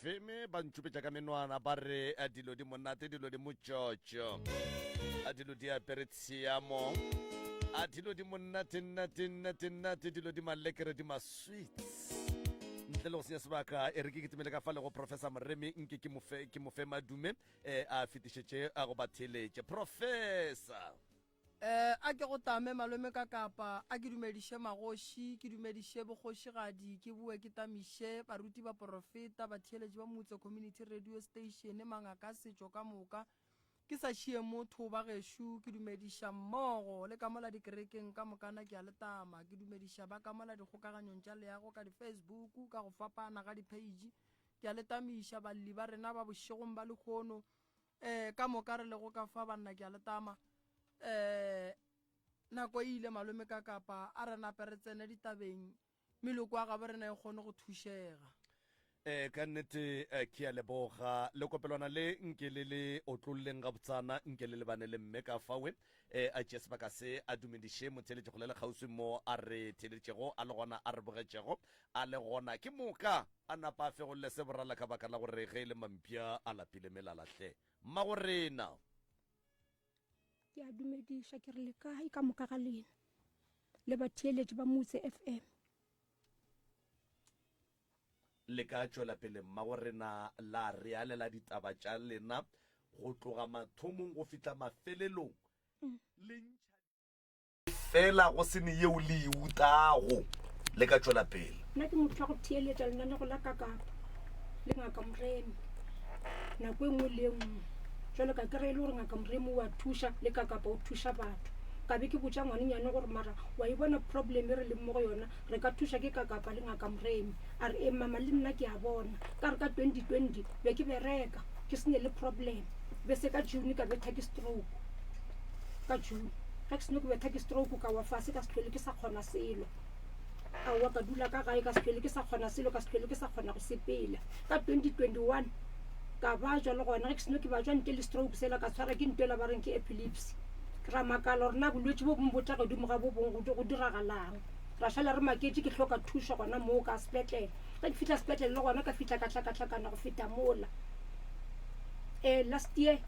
FM ba ntšupetša ka menwana ba re eh, dilo di monate dilo di motšotšo a dilo di apere tshiamo a dilo di monate nate nate nate dilo di malekere di masweets ntle le go senya sebaka e re ke kitimele ka fa le go professor moremi nke ke mofe ke mofe madume eh, a fetišetše a go ba theletše professor Eh, a ke go tame malome ka kapa, a ke dumediše magoši, ke dumediše bokgošigadi, ke boe ke tamiše baruti baporofeta, batheeletši ba Motse Community Radio Station, mangaka a setšo ka moka, ke sa šie motho ba gešo, ke dumediša mmogo le ka mola dikerekeng ka mokana ke a le tama, ke dumediša ba ka mola dikgokaganyong tša leago ka di-Facebook ka go fapana ga di-page, ke a le tamiša balli ba rena ba bošegong ba lehono, um ka moka re lego ka fa banna ke a le tama um nako e ile malome ka kapa a re nape re tsene ditabeng meloko ya gabo rena e kgone go thušega Eh, ka nnete eh, ke a leboga lekopelwana le nke le le otlolleng gabotsana nke le lebane le mme ka fawe eh, a tšee sebaka se a dumediše motheeletši go le le kgauswi mo a re theeletšego a le gona a re bogetšego a le gona ke moka A napa a fegolle se borala ka baka la gore ge e le mampša a lapile melala hle. Mmagorena! Ke a dumediša ke re le kae ka moka ga lena le batheeletši ba Motse FM. Le ka tšwela pele mmagorena la re alela ditaba tša lena go tloga mathomong go fihla mafelelong. Le ntšha. Fela go se ne yeo le e utago. Le ka tšwela pele. Nna ke motho wa go theeletša lenanego la Kakapa le Ngaka Moremi nako e nngwe le e nngwe. Jwale ka kry-a e le gore Ngaka Moremi o a thuša le Kakapa o thuša batho. Ka be ke botša ngwanenyane gore mara wa e bona problem e re leng mo go yona, re ka thuša ke Kakapa le Ngaka Moremi. A re ee mama le nna ke a bona. Ka re ka 2020 be ke bereka ke se ne le problem, be se ka June ka betha ke stroke. Ka June Ge ke seno ke betha ke stroke ka wa fase ka se hlwele ke sa kgona selo. Aowa ka dula ka gae ka se hlwele ke sa kgona selo ka se hlwele ke sa kgona go sepela. Ka 2021 ka bajwa le gona ge ke seno ke bajwa ntle le stroke sela ka tshwara ke ntwela ba reng ke epilepsy. Ra makala gore na bolwetši bo bongwe bo tla godimo ga bo bongwe go diragalang. Ra šala re maketše ke hloka thušo gona moo ka sepetlele. Ge ke fihla sepetlele le gona ka fihla ka hlakahlakana go feta mola. Eh last year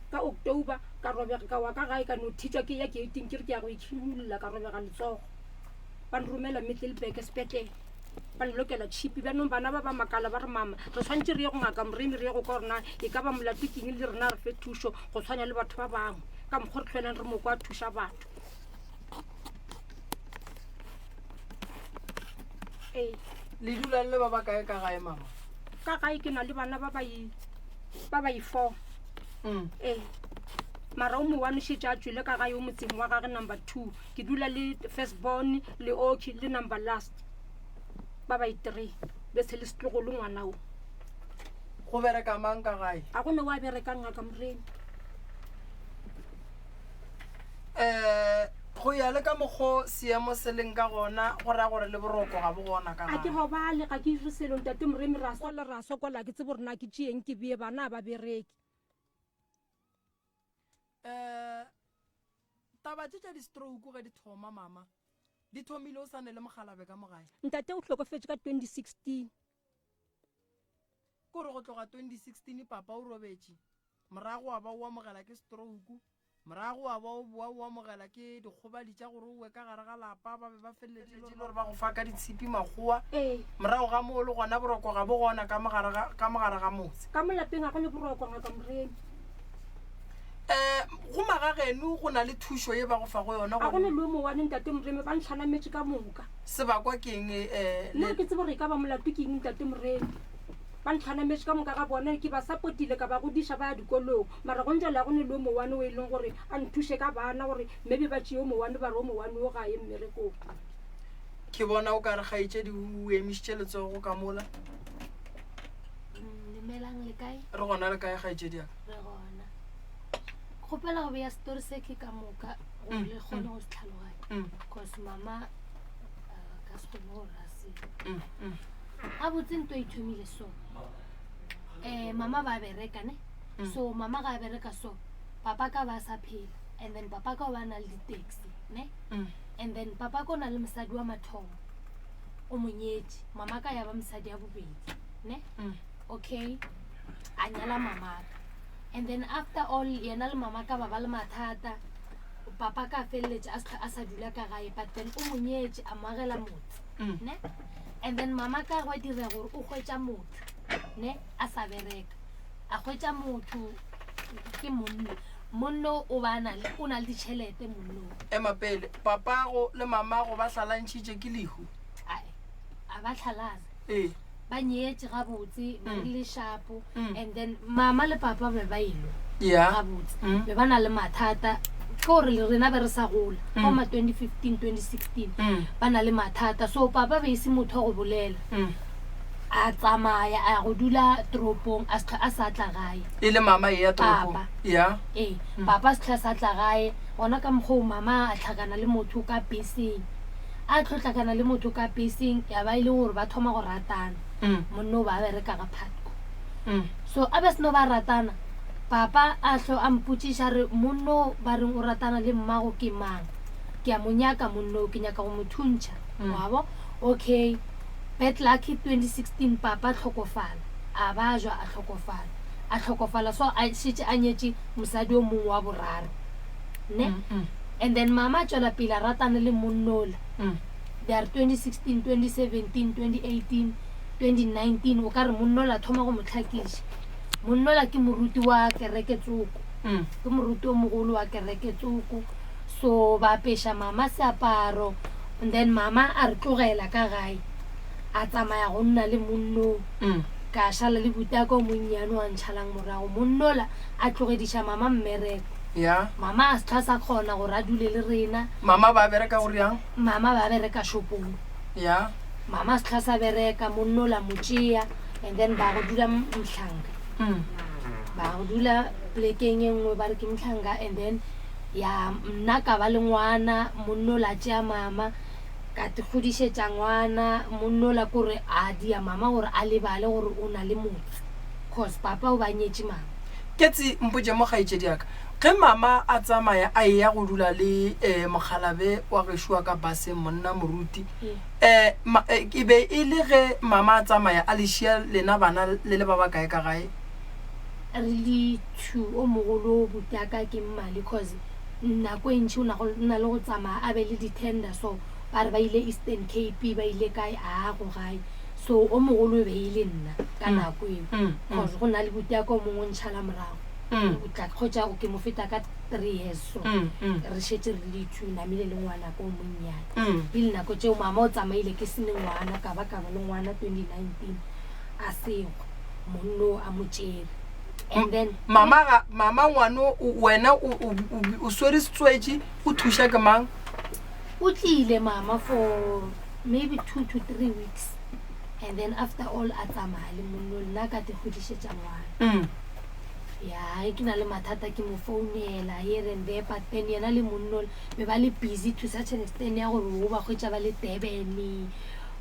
Ka October ka robega, ka wa ka gae ka no thitšwa ke ya gate-ing ke re ke ya go itšhidulla ka robega letsogo. Ba nromela Middelburg sepetlele ba nlokela tšhipi. Bjanong bana ba ba makala ba re mama re swanetše re ye go ngaka Moremi re ye go kwa gore na e ka ba molato ke eng le rena re fe thušo go tshwana le batho ba bangwe ka mokgwa re tlhoelang re mo kwa a thuša batho. Ee. Le dula le ba bakae ka gae mama? Ka gae ke na le bana ba ba i ba ba i-four mm. ee mara o mongwe wa nošetše a tšwele ka gae o motseng wa gage number two ke dula le first born le oki le number last ba ba i-three bese le setlogolo ngwana o go bereka mang ka gae ga go ne wa berekang ngaka morena um go ya le ka mokgo seemo se leng ka gona go raya gore le boroko ga bo gona ka A ke robale ga ke dire selo ntate Moremi ra sokola ra sokola ke tsebe gore na ke tšeeng ke bee bana a ba bereke. Um taba tše tša di-stroke ge di thoma mama di thomile o sa ne le mogalabe ka mo gae. Ntate o hlokofetše ka 2016. Kore go tloga 2016 papa o robetše morago wa ba o amogela ke stroke Morago wa ba o boa o amogela ke dikgobadi tša gore o we ka gare ga lapa, ba be ba feleletše e le gore ba go fa ka ditshipi makgowa. Ee. Morago ga moo le gona boroko ga bo gona ka mo gare ga, ka mo gare ga motse. Ka mo lapeng ga go ne boroko, Ngaka Moremi. Um go magageno go na le thušo ye ba go fago yona Ga go ne le o mowane, Ntate Moremi, ba ntlhanametše ka moka. Sebakwa ke eng? Um Nna ga ke tsebe gore e ka ba molato ke eng, Ntate Moremi. Ba ntlhanametše ka moka ga bona, ke ba sapotile ka ba godiša ba ya dikolong. Mara go ntšwela go ne le o mowane o e leng gore a nthuše ka bana gore maybe ba tšee o mowane ba re o mowane o ga ye mmerekong. Ke bona o ka re kgaetšedi o emišitše letsogo ka mola. Dumelang le kae? Re gona le kae kgaetšedi ya ka? Re gona. Kgopela go beya story se ke ka moka gore le kgone go se tlhaloganya. Cause mama uh, ka se kgone gore a se. Gabotse nto e thomile so. Eh mama ba bereka ne? So mama ga a bereka so papa ka ba sa phela and then papa ka o ba na le di-taxi ne and then papa ka o na le mosadi wa mathomo o monyetše mama ka ya ba mosadi ya bobedi ne. Okay, a nyala mamaka, and then after all yena le mamaka ba ba le mathata. Papa ka feleletše a se a sa dula ka gae, but then o mo nyetše, a mo agela motse. Ne, and then mama ka gwa dira gore o hwetša motho, ne, a sa bereka, a hwetša motho ke monna. Monno o ba na le, o na le ditšhelete monno. Ema pele, papago le mamago ba hlalantšhitše ke lehu? Ae, a ba hlalana. Ee. Ba nyetše gabotse, ba rile shapo, and then mama le papa be ba ilo gabotse. Be ba na le mathata, ke gore le rena be re sa gola, ka ma 2015, 2016, ba na le mathata. So papa be e se motho wa go bolela. A tsamaya a ya go dula toropong, a se a sa tla gae. E le mama e ya toropong? Papa. Ya. Ee, papa a se tlha sa tla gae. Gona ka mokgwa o mama a tlhakana le motho ka beseng. A tlo tlhakana le motho ka beseng, ya ba e le gore ba thoma go ratana. Monna o ba a bereka ga Phatco. So a ba seno ba ratana, papa a hlo a mpotšiša re monno ba reng o ratana le mmago ke mang? Ke a mo nyaka monno, ke nyaka go mo thuntšha. Wa bo? Okay. Bad lucky 2016 papa hlokofala, a ba jwa a hlokofala, a hlokofala so a šetše a nyetše mosadi o mongwe wa boraro, ne? And then mama a tšwela pele a ratana le monnola. They are 2016, 2017, 2018, 2019, o ka re monnola a thoma go mo hlakiša. Monnola ke moruti wa kereke tsoko, ke moruti o mogolo wa kereke tsoko. So ba apeša mama seaparo, and then mama a re tlogela ka gae, a tsamaya go nna le monnong. Ka šala le butaka o monnyane wa ntšhalang morago. Monnola a tlogediša mama mmereko. Ya. Mama a se tlha sa kgona gore a dule le rena. Mama ba bereka go riang? Mama ba bereka shopong. Ya. Mama a se tlha sa bereka, monnola mo tšea, and then ba go dula Mhlanga. Ba go dula plekeng e nngwe ba re ke Mhlanga, and then ya nna ka ba le ngwana, monnola a tšea mama, ka te godišetša ngwana. Monnola kore a dia mama gore a lebale gore o na le motse, cause papa o ba nyetše mama. Ketsi, mpotše mo kgaetšedi ya ka, ge mama a tsamaya a eya go dula le um mokgalabe wa gešo wa ka baseng, monna moruti, um e be e le ge mama a tsamaya a le šia lena bana le le ba bakae ka gae? Re le two, o mogolo o butaka ke mmale, cause nako e ntši o na le go tsamaya a be le di-tender, so ba re ba ile Eastern Cape, ba ile kae, a go gae. So o mogolo e be e le nna ka nako eo, cause go na le butaka o mongwe o ntšhala morago, o tla kgotsa ke mo feta ka 3 years. So re šetše re le two, namile le ngwanaka o monnyane. E le nako tšeo mama o tsamaile ke sene ngwana, ka ba ka ba le ngwana 2019, a sego monno a mo tšere. And then mama ga mama ngwano wena o swere setswetši, o thuša ke mang? O tlile mama for maybe 2 to 3 weeks, and then after all a tsamaya le monno, nna ka te godišetša ngwana. Ya ge ke na le mathata ke mo founela here and there, but then yena le monno be ba le busy to such an extent ya gore o ba hwetša ba le Durban,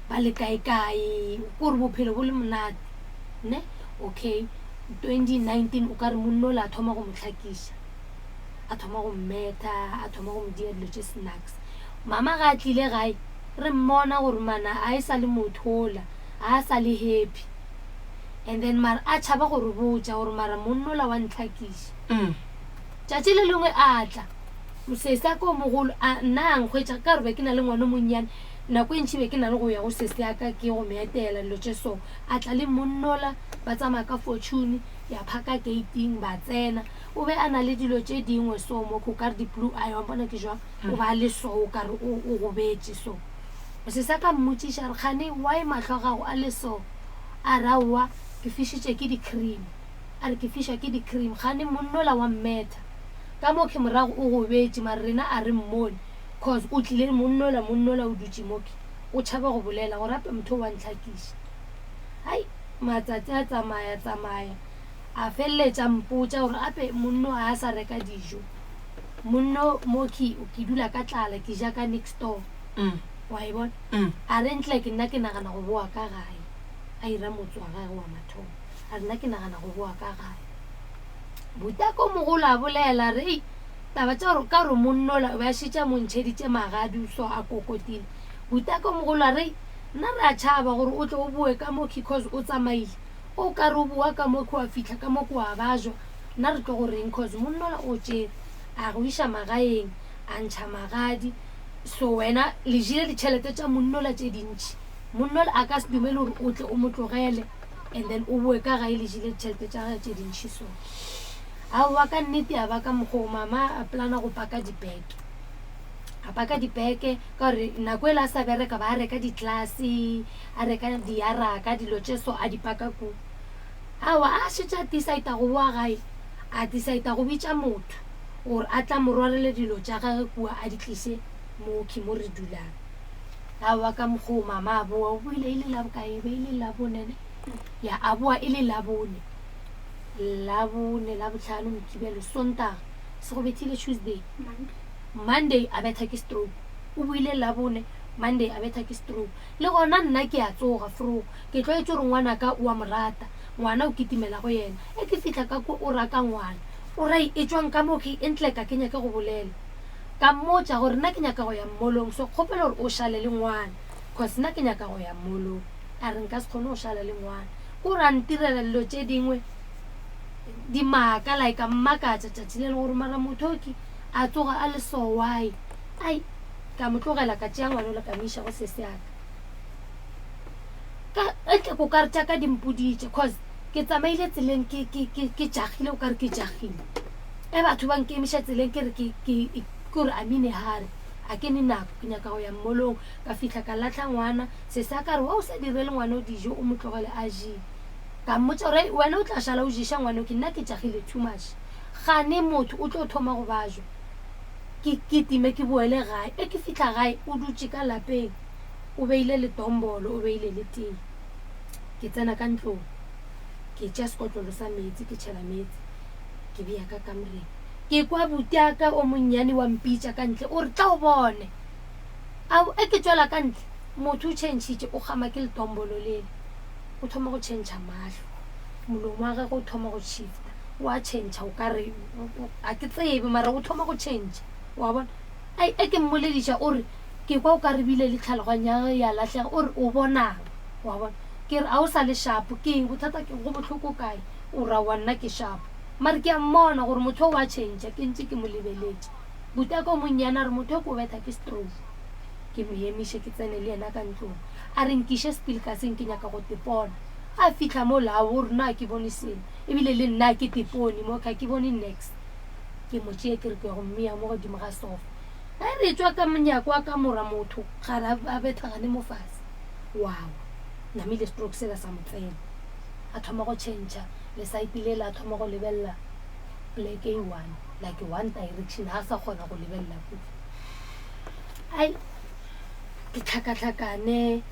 ba le kae kae, kore bophelo bo le monate, ne? Okay, 2019 o ka re monnola a thoma go mo hlakiša, a thoma go mmetha, a thoma go mo dia dilo tše snacks. Mama ga a tlile gae, re mmona gore mana a e sa le motho ola, a sa le happy. And then mara a tšhaba go re botša gore mara monnola wa ntlhakiša. Tšatši le lengwe a tla, mosese a ka o mogolo, a nna a nkhwetša ka gore be ke na le ngwana o monnyane. Nako e ntši be ke na le go ya go sese ya ka ke go mo etela dilo tše so. A tla le monnola, ba tsamaya ka Fortune, ya phaka gating, ba tsena. O be a na le dilo tše dingwe so mo, o ka re di-blue eye, wa mpona ke jwang, o ba le so, o ka re o gobetše so. Sese a ka mmotšiša a re, kgane why mahlo a gago a le so? A re, aowa, ke fišitše ke di-cream. A re, ke fišwa ke di-cream. Kgane monnola wa mmetha. Ka mo ke morago o gobetše, mara rena a re mmone. Cause o tlile monnola, monnola o dutše mo ke o tšhaba go bolela gore ape motho o wa ntlhakiša. Hai, matsatsi a tsamaya tsamaya, a feleletša mpotša gore ape monno a sa reka dijo. Monno mo ke ke dula ka tlala, ke ja ka next door. Wa e bona? A re ntle ke nna ke nagana go boa ka gae. A ira motse wa gage wa mathomo. A re nna ke nagana go boa ka gae. Butako mogolo a bolela re, ei, taba tša gore ka gore monnola o be a šetše a mo ntšheditše magadi so a kokotile. Butako mogolo a re, nna re a tšhaba gore o tle o boe ka mo because o tsamaile. O ka re o boa ka mo ke wa fihla ka mo ke wa bajwa, nna re tlo go reng cause monnola o tšere a go iša magaeng a ntšha magadi so wena le jele ditšhelete tša monnola tše dintši. Monnola a ka se dumele gore o tle o mo tlogele and then o boe ka gae le jele ditšhelete tša gage tše dintši so. Aowa ka nnete ya ba ka mokgwa o mama a plana go paka dibeke. A paka dibeke ka gore nako ele a sa bereka ba reka di-glass a reka diaraka dilo tše so a di paka ku. Aowa a šetše a decide go boa gae a decide go bitša motho gore a tla mo rwalele dilo tša gage kua a di tliše mokhwi mo re dulang. Aowa ka mokgwa o mama a boa o boile e le labokae e be e le labone ne ya a boa e le labone labone labohlano mokibelo sontaga se go bethile tuesday monday a betha ke stroke o boile labone monday a betha ke stroke Le gona nna ke a tsoga, fro. Ke tlwaetše gore ngwanaka o a mo rata. Ngwana o kitimela go yena. E ke fihla ka kwa o raka ngwana. O ra etšwang ka mo ke ntle ka ke nyake go bolela. Ka mmotša gore nna ke nyaka go ya mmolong so kgopela gore o šale le ngwana cause nna ke nyaka go ya mmolong. A re nka se kgone go šala le ngwana. Ko re a ntirela dilo tše dingwe dimaka like a mmakatša tšatši le le gore mara motho o ke a tsoga a le so why? Ai. Ka mo tlogela ka tšea ngwana ola ka mo iša go sesi aka. Ka etle ko kare tša ka di mpoditše cause ke tsamaile tseleng ke ke ke ke jagile o kare ke jagile. E batho ba nkemiša tseleng ke re ke ke ke gore I'm in a hurry. A ke ne nako ke nyaka go ya mmolong. Ka fihla ka lahla ngwana sesi a ka re wa o sa direle ngwana o dijo o mo tlogele a jele. Ka mmotša gore wena o tla šala o ješa ngwana o ke nna ke jagile too much. Gane motho o tlo thoma go bajwa. Ke kitime ke boele gae. E ke fihla gae, o dutše ka lapeng, o beile letombolo, o beile le tee. Ke tsena ka ntlong, ke tšea sekotlolo sa meetse, ke tšhela meetse, ke bea ka kamoreng. Ke kwa butiaka o monnyane wa mpitša ka ntle, o re, Tla o bone. Ao, e ke tšwela ka ntle, motho o tšhentšhitše, o kgama ke letombolo lele. O thoma go tšhentšha mahlo, molomo wa gagwe o thoma go shifta, o a tšhentšha o ka re a ke tsebe mara o thoma go tšhentšha wa bona. Ai e ke mmolediša o re ke kwa o ka re bile le tlhaloganyo ya gagwe ya lahlega o re o bonang wa bona. Ke re a o sa le shapo ke eng bothata ke go bohloko kae o ra wa nna ke shapo. Mare ke a mmona gore motho o wa tšhentšha ke ntše ke mo lebeletše. Butaka o monnyane a re motho o ke o betha ke stroke. Ke mo emiše ke tsene le yena ka ntlong. A re nkiše sepilkaseng ke nyaka go tepona. A fihla mo lao o re na ke bone selo. Ebile le nna ke tepone mo ga ke bone nex. Ke mo tšee ke re ke ya go mmea mo godimo ga sofa. Ge re tšwa ka monyako wa kamora motho ga re a bethagane mo fase. Wa wa. Namile stroke sela sa mo tsena. A thoma go tšhentšha lesaete lela a thoma go lebelela pleke e one like one direction ga a sa kgona go lebelela kua. Ai ke tlhakatlhakane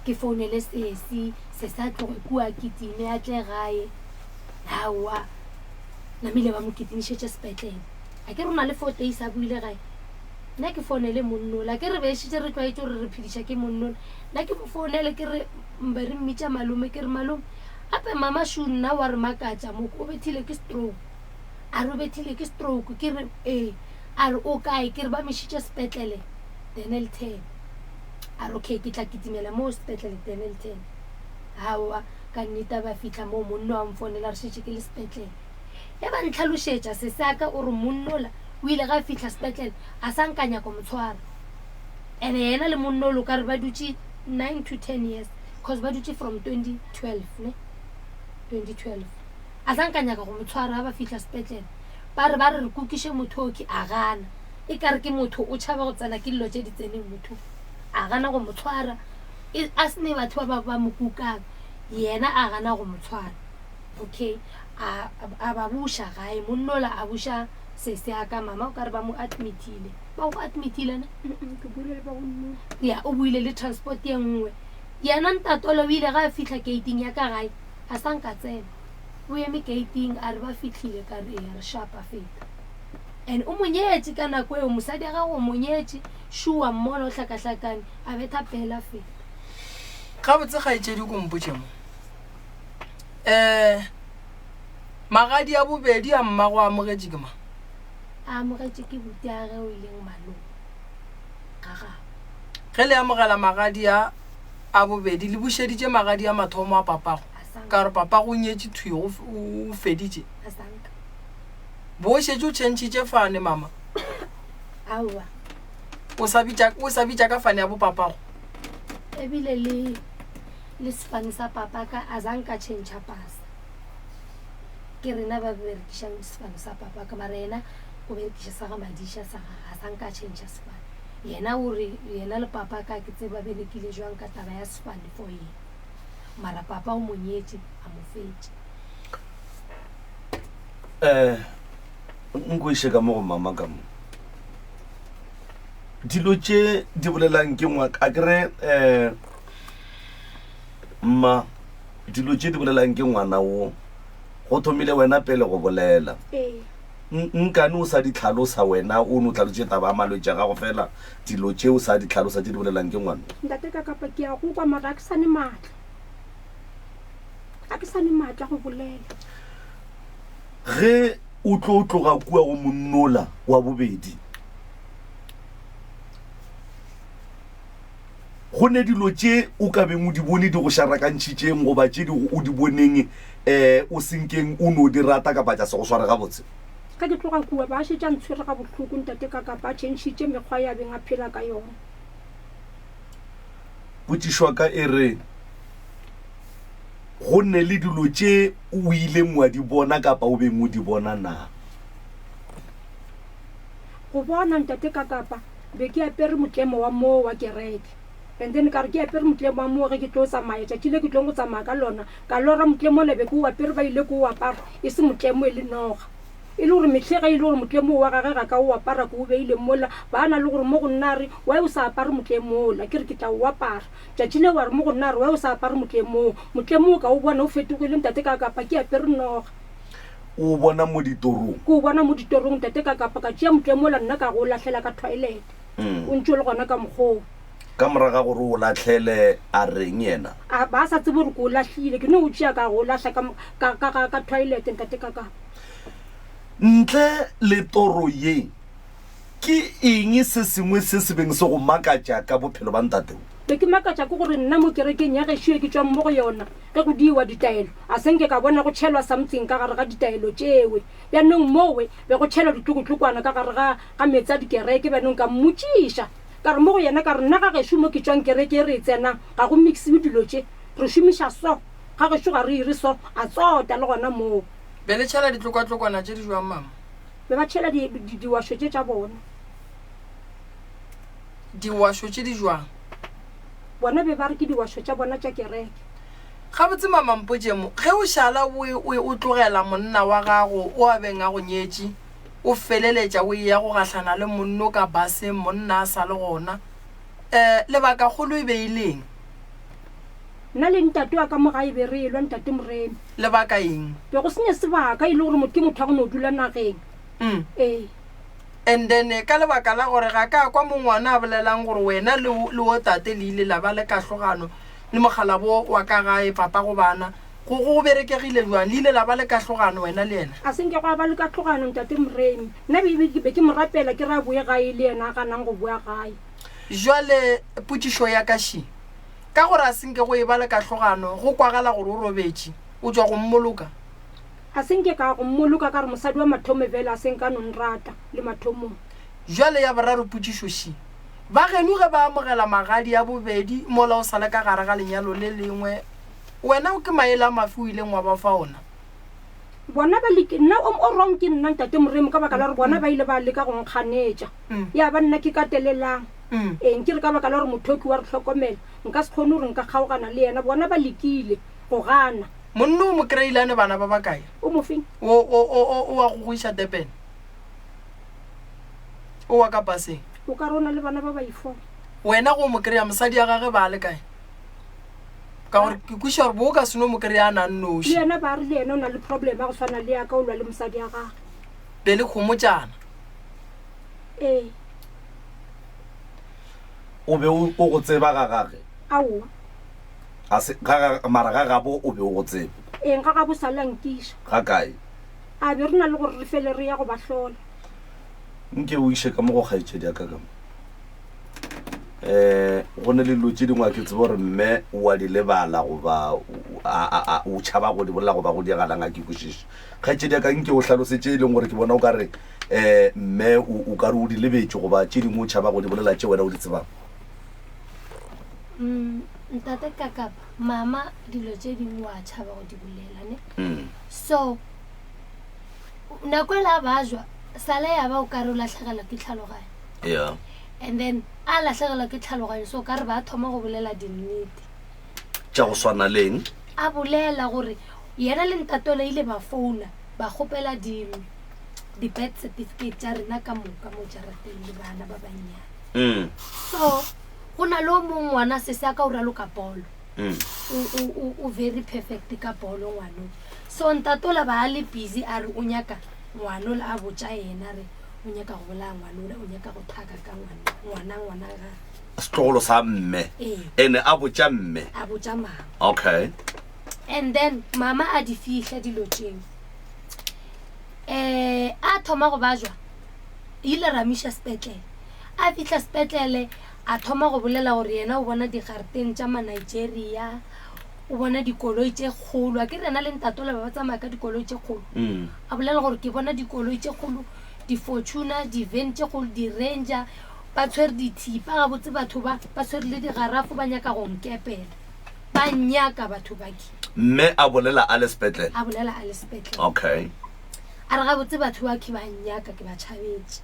ke founele sesi, sesi a tloge kua a kitime a tle gae. Aowa namile ba mo kitimišetše sepetlele. A ke re o na le 4 days a boile gae. Nna ke founele monnola ke re be šetše re tlwaetše gore re phediša ke monnola. Nna ke mo founele ke re mbe re mmitša malome ke re malome gape mama shu nna wa re makatša moko o bethile ke stroke. A re o bethile ke stroke ke re ee. A re o kae ke re ba mešitše sepetlele Dennilton. A re okay ke tla kitimela moo sepetlele Dennilton. Aowa ka nnete a ba fihla moo monno a mfonela re šetše ke le sepetlele. Ge ba ntlhalošetša sese a ka o re monnola o ile ga fihla sepetlele a sa nka nyaka mo tshwara. Ene yena le monnola o ka re ba dutše 9 to 10 years cause ba dutše from 2012 ne 2012 a sa nka nyaka go mo tshwara ga ba fihla sepetlele ba re ba re re kukiše motho oke a gana e ka re ke motho o tšhaba go tsena ke dilo tše di tseneng motho a gana go mo tshwara e, a se ne batho ba ba mo kukang yena a gana go mo tshwara okay a a ba buša gae monnola a buša sese a ka mama o ka re ba mo admitile ba go admitile ne ke buile le ba go nnola ya o buile le transport ye nngwe yena ntatola o ile ga a fihla gating ya ka gae a sa nka tsena o eme gating a re ba fihlile ka re ee re shapa feta and o monyetše ka nako eo mosadi ya gago o monyetše šua mmona o hlakahlakane a betha pela feta. Gabotse kgaetšedi ko mpotše mo um magadi a bobedi a mmago a amogetše ke mang? A amogetše ke butiage o e leng malome ga gabo. Ge le amogela magadi a a bobedi le bušeditše magadi a mathomo a papago? Ka gore papa go nyetše thwi go o feditše. Asanka. Bo o šetše o tšhentšhitše fane mama. Aowa. O sa bitša o sa bitša ka fane ya bo papago. Ebile le le sefane sa papa ka a zanka tšhentšha pasa. Ke rena ba berekišang sefane sa papa ka mara yena o berekiša sa ga Madiša sa gage a sanka a tšhentšha sefane. Yena o re yena le papa ka ke tseba berekile jwang ka taba ya sefane for yena. Mara papa o mo nyetše a mo fetše. Eh, nko iše ka mo go mama ka mo. Dilo tše di bolelang ke ngwa a kere eh mma dilo tše di bolelang ke ngwana wo go thomile wena pele go bolela. Ee. Nkane o sa di tlhalosa wena o no tlhalotše taba ya malwetši a gago fela dilo tše o sa di tlhalosa tše di bolelang ke ngwana. Ntate ka kapa ke a go kwa mara a ke sa ne maatla. A ke sa ne maatla go bolela. Ge o tlo tloga kua go monnola wa bobedi, go ne dilo tše o ka beng o di bone di go šarakantšhitšeng goba tše di o di boneng um o senkeng o no di rata kapa tša se go sware gabotse? Ge ke tloga kua, ba šetše a ntshwere gabohloko ntate ka kapa a tšhentšhitše mekgwa ya beng a phela ka yona. Potšišo ya ka e re, Go ne le dilo tše o ileng wa di bona kapa o beng o di bona na? Go bona ntate ka kapa be ke apere motlemo wa moo wa kereke and then ka re ke apere motlemo wa moo ge ke tlo tsamaya tšatši le ke tlong go tsamaya ka lona ka lora motlemo ola be ke o apere ba ile ke o apara e se motlemo e le noga e le gore mehle ge e le gore motlemo wa gage ga ka o apara ke o beile mola ba na le gore mo go nna a re why o sa apare motlemo ola ke re ke tla o apara Tšatši leo a re mo go nna a re, Why o sa apare motlemo wo? Motlemo wo ka o bona o fetogile, ntate, ka kapa ke apere noga. O o bona mo ditorong? Ke o bona mo ditorong, ntate, ka kapa ka tšea motlemo wola nna ka go o lahlela ka toilet. O ntše o le gona ka mokgwa oo. Ka morago ga gore o o lahlele, a reng yena? A ba a sa tsebe gore ke o lahlile. Ke no o tšea ka go o lahla ka, ka, ka, ka, ka toilet, ntate, ka kapa. Ntle le toro ye, Ke eng se sengwe se se beng se go makatša ka bophelo ba ntate wo? Be ke makatša ke gore nna mo kerekeng ya gešo ye ke tšwang mo go yona, ge go diiwa ditaelo, a se nke ka bona go tšhelwa something ka gare ga ditaelo tšewe. Bjanong mowe be go tšhelwa ditlokotlokwana ka gare ga, ga meetse a dikereke. Bjanong ka mmotšiša, ka re mo go yena, ka re, Nna ga gešo mo ke tšwang kereke e re e tsenang, ga go mixiwe dilo tše. Re šomiša so. Ga gešo ga re ire so. A tsota le gona moo. Be le tšhela ditlokatlokwana tše di jwang, mama? Be ba tšhela di, di, diwašo tše tša bona. Diwašo tše di jwang? Bona be ba re ke diwašo tša bona tša kereke. Gabotse, Mama mpotše mo, ge o šala o, o, o tlogela monna wa gago o a beng a go nyetše, o feleletša o eya go gahlana le monno ka baseng, monna a sa le gona, um lebakakgolo e be e le eng? Nna le ntate wa ka mo gae be re elwa, Ntate Moremi. Lebaka eng? Be go senya sebaka e le gore motho ke motho wa go no dula nageng. Ee. And then ka lebaka la gore ga ka kwa mo ngwana a bolelang gore wena le, le wo tate le ile la ba le kahlogano le mokgalabo wa ka gae, papa go bana, go, go berekegile jwang? Le ile la ba le kahlogano wena le yena? A se nke gwa ba le kahlogano, Ntate Moremi. Nna be, be, be ke mo rapela ke re a boe gae le yena a ganang go boa gae. Jwale potšišo ya ka še. Ka gore a se nke go eba le kahlogano, go kwagala gore o robetše, o tšwa go mmoloka. A se nke ka go mmoloka ka re mosadi wa mathomo bjale a se nka no nrata le mathomong. Bjale ya boraro potšišo še, Ba geno ge ba amogela magadi a bobedi mola o sa le ka gare ga lenyalo le lengwe, wena ke maele a mafe o ileng wa ba fa ona? Bona ba leke, nna o, o wrong ke nna Ntate Moremi ka baka la gore bona ba ile ba leka go nkganetša. Ya ba nna ke katelelang. Ee, nke re ka baka la gore mothoki wa re hlokomela, nka se kgone gore nka kgaogana le yena. Bona ba lekile go gana. Monna o mo kry-ile a ne bana ba bakae? O mo feng? O, o, o, o, o wa go go iša Durban. O wa ka paseng. O ka re o na le bana ba baifo. Wena go mo kry-a mosadi ya gage ba le kae? Ka gore ke kwešiša gore bo o ka se no mo kry-a a na nnoši. Le yena ba re le yena o na le problem ya go swana le ya ka, o lwa le mosadi ya gage. Be le khomotšana. Ee. O be o o go tseba ga gage? Aowa. Ga se, ga ga, mara ga gabo o be o go tseba? Eng, ga gabo sa le a nkiša. Ga kae? A be re na le gore re fele re ya go ba hlola. Nke o iše ka mo go kgaetšedi ya ka ka mo. Um go ne le dilo tše dingwe a ke tsebe gore mme o a di lebala goba o tšhaba go di bolela goba go diragalang a ke kwešiše. Kgaetšedi ya ka nke o hlalose tše e leng gore ke bona o ka re um mme o ka re o di lebetše goba tše dingwe o tšhaba go di bolela tše wena o di tsebang. Mm, ntate Kakapa, mama dilo tše dingwe wa tšhaba go di bolela ne. Mm. So nako e la bajwa sale ya ba o ka re o latlhegelwa ke tlhaloganyo. Yeah. And then a lahlegelwa ke tlhaloganyo so ka re ba thoma go bolela dinnete. Tša go swana leng? A bolela gore yena le ntatola ile ba founa ba kgopela di di-birth certificate tša rena ka moka mo jarateng le bana ba bannyane. Mm. So go na le o mongwe ngwana sese a ka o raloka bolo. Mm. O, o, o, o very perfect ka bolo ngwano. So ntatola ba a le busy a re o nyaka ngwanola a botša yena re o nyaka go bolaya ngwanola o nyaka go thaka ka ngwana ngwana ngwana ga Setlogolo sa mme. Ee. Ene a botša mme. A botša mama. Okay. And then mama a di fihla dilo tšeo. Eh a thoma go bajwa ile ra miša sepetlele. A fihla sepetlele a thoma go bolela gore yena o bona digareteng tša ma-Nigeria, o bona dikoloi tše kgolo. A ke re yena le ntatola ba ba tsamaya ka dikoloi tše kgolo. Mm. A bolela gore ke bona dikoloi tše kgolo, di-Fortuner, di-van tše kgolo, di-Ranger, ba tshwere dithipa gabotse batho ba, ba tshwere le digarafo ba nyaka go nkepela. Ba nnyaka batho ba ke. Mme a bolela a le sepetlele? A bolela a le sepetlele. Okay. A re gabotse batho ba ke ba nnyaka ke ba tšhabetše.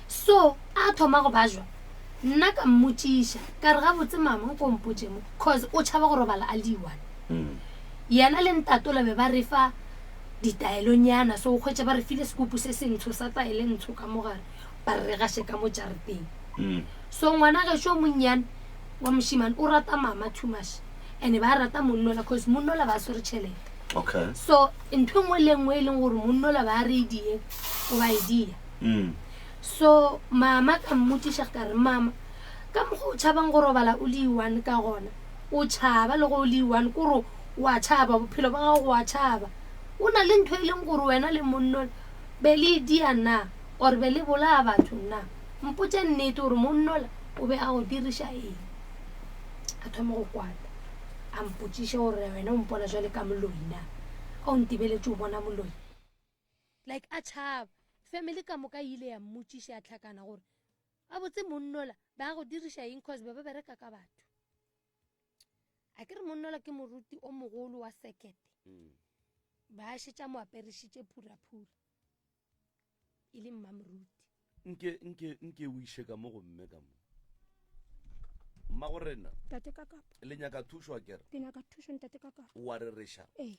So a thoma go bajwa, nna ka mmotšiša ka re gabotse mama nko mpotše mo, cause o tšhaba go robala a le one. Mm. Yena le ntatola be ba re fa ditaelonyana, so o hwetša ba re file sekupu se sentsho sa taele ntsho ka mo gare, ba re re gaše ka mo jarateng. Mm. So ngwana gešo o monnyane wa mošemane o rata mama too much, and ba rata monnola cause monnola ba swere tšhelete. Okay. So ntho e nngwe le nngwe e leng gore monnola ba re e die, o ba e dia. Mm. So mama ka mmotšiša ka re mama, ka mokgwa o tšhabang go robala o le one ka gona, o tšhaba le go o le one kore o a tšhaba, bophelo ba gago o a tšhaba. O na le ntho e leng gore wena le monnola be le e dia na, or be le bolaya batho na? Mpotše nnete gore monnola o be a go diriša eng. A thoma go kwata, a mpotšiše gore wena o mpona jwale ka moloi na, a o ntebeletše o bona moloi. Like a tšhaba. Family ka moka e ile ya mmotšiša ya hlakana gore gabotse monnola ba go diriša eng cause be ba bereka ka batho. A ke re monnola ke moruti o mogolo wa sekete. Mm. Ba šetša mo aperišitše phuraphura. E le mmamoruti. Nke nke nke o iše ka mo go mme ka mo. Mma go rena. Ntate ka kapa. Le nyaka thušo a kere? Ke nyaka thušo ntate ka kapa. O a rereša? Ee.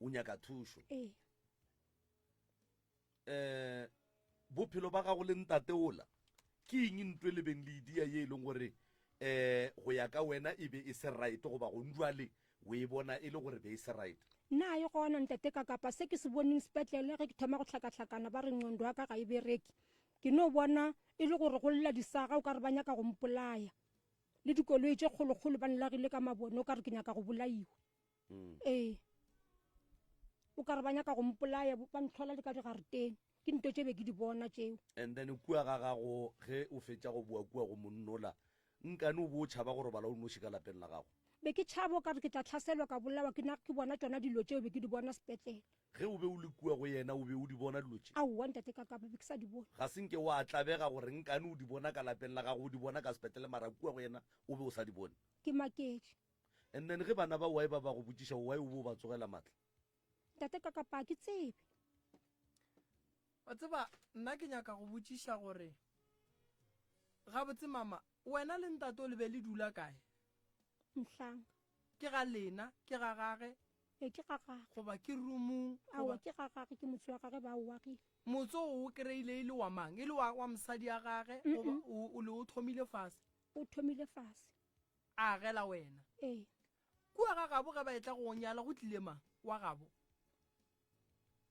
O nyaka thušo? Ee. Eh bophelo ba gago le ntate ola ke eng ntwe le beng le idia ye e leng gore eh go ya ka wena e be e se right goba go njwale o e bona e le gore be e se right? Nna e gona ntate ka kapa se ke se boneng sepetlele ge ke thoma go hlakahlakana ba re nqondo ya ka ga e bereke, ke no bona e le gore go lla disaga o ka re ba nyaka go mpolaya, le dikoloi tše kgolokgolo ba nlagile ka mabone o ka re ke nyaka go bolaiwa. Mm. Ee, o ka re ba nyaka go mpolaya ba ntlhola le ka digareteng, ke nto tše be ke di bona tšeo. And then kua ga gago ge o fetša go boa kua go monnola nkane o bo o tšhaba go robala o noši ka lapeng la gago? Be ke tšhaba o ka re ke tla hlaselwa ka bolawa ke na ke bona tšona dilo tšeo be ke di bona sepetlele. Ge o be o le kua go yena o be o di bona dilo tše? Aowa ntate ka kapa be ke sa di bone. Ga se nke wa tlabega gore nkane o di bona ka lapeng la gago o di bona ka sepetlele mara kua go yena o be o sa di bone? Ke maketše. And then ge bana ba why ba ba go botšiša why o be o ba tsogela matla? Ntate ka kapa ga ke tsebe. Wa tseba nna ke nyaka go botšiša gore gabotse mama wena le ntate o le be le dula kae? Mhlanga. Ke ga lena, ke ga gage? Ee, ke ga gage. Goba ke roomong? Aowa, ke ga gage, ke motse wa gage ba o agile. Motse o o kry-ile e le wa mang? E le wa, wa mosadi ya gage goba o, o le o thomile fase? O thomile fase. A agela wena? Ee. Kua ga gabo ge ba etla go go nyala go tlile mang? Wa gabo?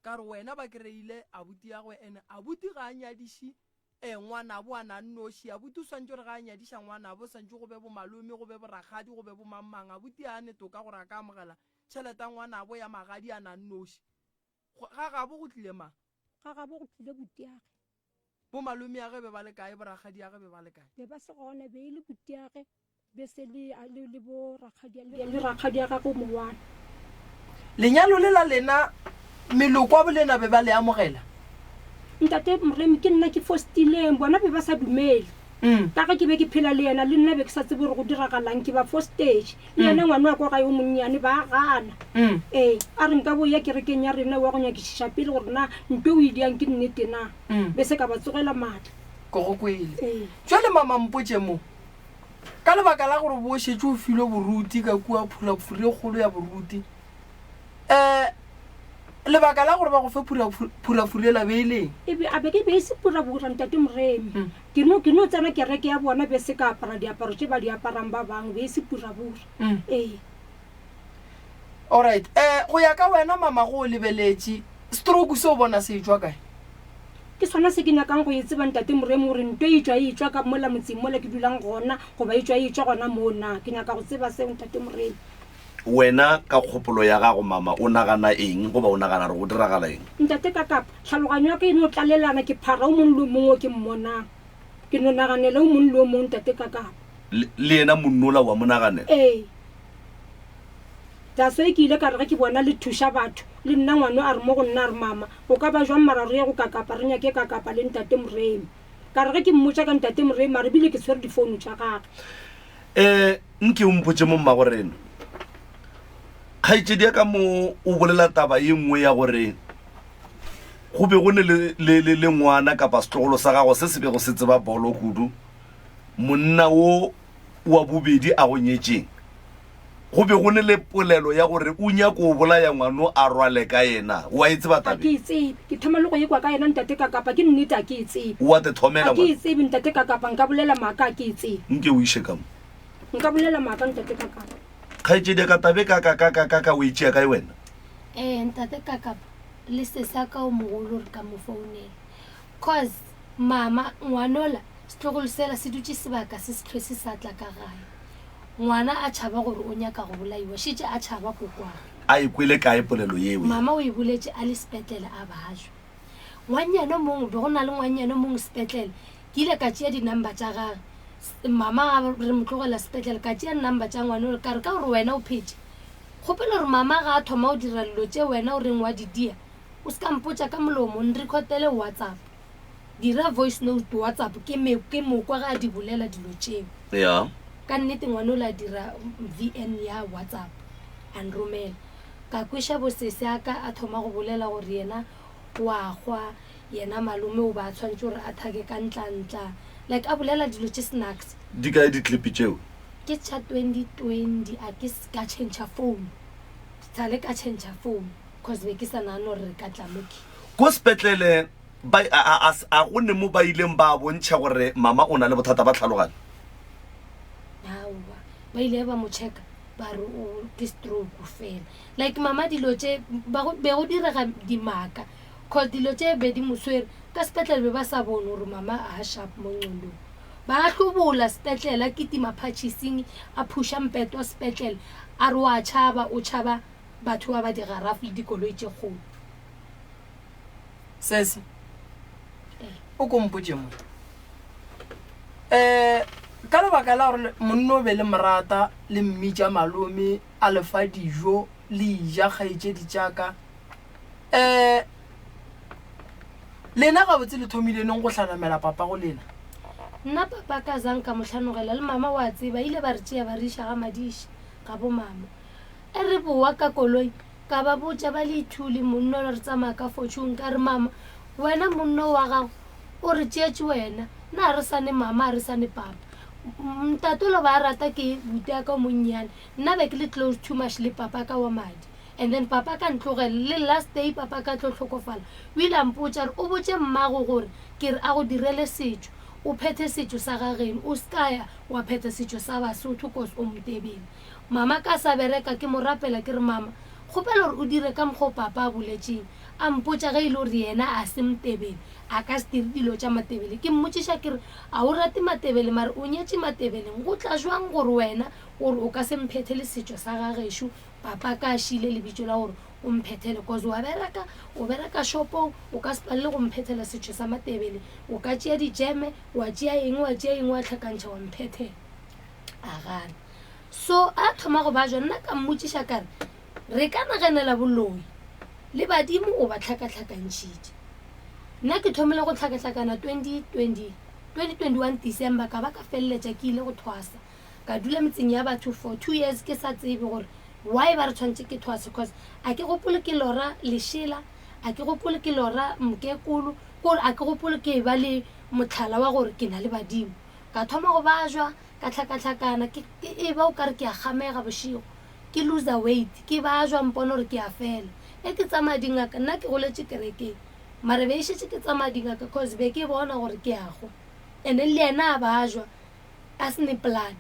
Ka re wena ba kry-ile abuti ya gwe ene abuti ga a nyadiše eh, ngwanabo a na nnoši. Abuti o swantše gore ga a nyadiša ngwanabo swantše go be bomalome, go be borakgadi, go be bomangmang. Abuti a ne toka gore a ka amogela tšhelete ya ngwanabo ya magadi a na nnoši. Ga gabo go tlile mang? Ga gabo go tlile butiage. Bo malomeage be ba le kae, bo rakgadiage be ba le kae? Be ba se gona, be e le butiage, be se le, le, le bo rakgadia, le, le rakgadia gagwe o mowana. Lenyalo le la lena, meloko wa bolena be ba le amogela? Ntate Moremi, ke nna ke fostileng, bona be ba sa dumele. Ka ge ke be ke phela le yena, le nna be ke sa tsebe gore go diragalang, ke ba fostetše. Le yena ngwana wa kwa gae o monnyane, ba gana. Ee, a re nka bo ya kerekeng ya rena wa go nyakišiša pele gore na nto o e diang ke nnete na. Be se ka ba tsogela maatla. Ke go kwele. Ee. Jwale mama mpotše mo, ka lebaka la gore bo šetše o filwe boruti ka kua phurafuri e kgolo ya boruti, um lebaka la gore ba go fe phurafuri ela be e leng? E be, a be ke be e se purabura, Ntate Moremi. Ke no, ke no tsena kereke ya bona be se ka apara diaparo tše ba di aparang ba bangwe, be e se purabura. Ee. Alright, um go ya ka wena mama go o lebeletše, stroke se o bona se etšwa kae? Ke sona se ke nyakang go e tseba, Ntate Moremi, gore nto e tšwa e etšwa ka mola motseng mola ke dulang gona, goba e tšwa e etšwa gona moo na? Ke nyaka go tseba seo, Ntate Moremi. Wena ka kgopolo ya gago, mama, o nagana eng goba o nagana gore go diragala eng? Ntate Kakapa, tlhaloganyo ya ka e no tlalelana, ke phara o mongwe le o mongwe o ke mmonang. Ke no naganela o mongwe le o mongwe, Ntate Kakapa. Le, le yena monnola wa mo naganela? Ee. That's why ke ile ka re ge ke bona le thuša batho, le nna ngwano a re mo go nna a re, Mama, go ka ba jwang mara re ye go Kakapa re nyake Kakapa le Ntate Moremi. Ka re ge ke mmotša ka Ntate Moremi a re bile ke tshwere difounu tša gage. Um nke o mpotše mo mmagorena. Kgaetšedi ya ka mo o bolela taba ye nngwe ya gore go be go ne le, le, le, le ngwana kapa setlogolo sa gago se se bego se tseba bolo kudu, monna wo wa bobedi a go nyetšeng. Go be go ne le polelo ya gore o nyako o bolaya ngwano a rwale ka yena. Wa e tseba Ga tabe? ke e tsebe. Ke thoma le go ekwa ka yena Ntate Kakapa. Ke nnete a ke e tsebe. Wa te thomela Ga ke e ngwana. tsebe Ntate Kakapa. Nka bolela maaka a ke e tsebe. Nke o iše ka mo. Nka bolela maaka Ntate Kakapa. Kgaetšedi ya ka tabe ka ka ka ka ka ka o e tšea kae wena? Ee Ntate Kakapa le sesi a ka o mogolo re ka mo founela. Cause mama ngwanola setlogolo sela se dutše sebaka se se hlwe se sa tla ka gae. Ngwana a tšhaba gore o nyaka go bolaiwa, šetše a tšhaba kokwagwe. A e kwele kae polelo yeo? Mama o e boletše a le sepetlele a bajwa. Ngwannyana o mongwe, be go na le ngwannyana o mongwe sepetlele, ke ile ka tšea di-number tša gage. Mama a re mo tlogela sepetlele, ka tšea number tša ngwana ole ka re ka gore wena o phetše, kgopela gore mama ga a thoma go dira dilo tše wena o reng wa di dia, o se ka mpotša ka molomo, nrecordele WhatsApp. Dira voice note WhatsApp ke me ke mo kwa ge a di bolela dilo tšeo. Ya. Ka nnete ngwana o la dira VN ya WhatsApp a nromela. Ka kweša bosese a ka a thoma go bolela gore yena wa hwa, yena malome o ba a tshwanetše gore a thake ka ntlantla. Like a bolela dilo tše snacks. Di kae di clip tšeo? Ke tša 2020 a ke ka tšhentšha phone. Sale ka tšhentšha phone cause be ke sa nagane gore re ka tla mo ke. Ko sepetlele Ba, a, a, a, a go ne mo ba ileng ba bontšha gore mama o na le bothata ba tlhaloganyo? Aowa, ba ile ba mo checka ba re o ke stroke fela. Like mama dilo tše ba go be go direga dimaka cause dilo tše be di mo swere ka sepetlele be ba sa bone gore mama a sharp mo ngqondong. Ba hlobola sepetlele a kitima phatšhising a phusha mpetwa sepetlele a re wa tšhaba o tšhaba batho ba ba digarafu le dikoloi tše kgolo. Sesi, o ko mpotše mo. Um ka lebaka la gore monna o be le morata le mmitša malome a le fa dijo le ija kgaetšedi tša ka. Um lena gabotse le thomile neng go hlanamela papa go lena? Nna papa ka zang ka mo hlanogela le mama wa tseba ile ba re tšea ba re iša ga Madiša ga bo mama. E re bowa ka koloi Ka ba botša ba le ithuli monno re tsamaya ka fortune ka re mama wena monno wa gago o re tšeetše wena nna ga re sane mama ga re sane papa ntate o lo ba rata ke buti ya ka o monnyane nna be ke le close too much le papa ka wa madi and then papa ka ntlogela le last day papa ka tlo hlokofala o ile a mpotša re o botše mmago gore ke re a go direle setšo o phethe setšo sa gageno o se ka ya wa phetha setšo sa basotho cause o motebele Mama ka sa bereka ke mo rapela ke re mama kgopela gore o dire ka mokgwa o papa a boletšeng a mpotša ge e le gore yena a se motebele a ka se dire dilo tša matebele ke mmotšiša ke re a o rate matebele mare o nyetše matebeleng go tla jwang gore wena gore o ka se mphethele setšo sa gagešo papa ka a šile lebitso la gore o mphethele cause wa bereka, o bereka shopong, o ka se palele go mphethela setšo sa Matebele, o ka tšea dijeme, wa tšea eng, wa tšea eng wa hlakantšha wa mphethela. A gana. So a thoma go bajwa, nna ka mmotšiša ka re, re ka naganela boloi le badimo o ba hlakahlakantšhitše. Nna ke thomile go hlakahlakana 2020, 2021 December ka ba ka feleletša ke ile go thwasa. Ka dula metseng ya batho for 2 years ke sa tsebe gore why ba re tshwanetše ke thwase cause a ke gopole ke lora lešela, a ke gopole ke lora mokekolo, kore a ke gopole ke eba le mohlala wa gore ke na le badimo. Ka thoma go bajwa, ka hlakahlakana, ke eba o kare ke a kgamega bošego, ke loser weight, ke bajwa mpona gore ke a fela. E ke tsamaya dingaka, nna ke goletše kerekeng mara be e šetše ke tsamaya dingaka cause be ke bona gore ke a hwa. And then le yena a bajwa a se ne plan.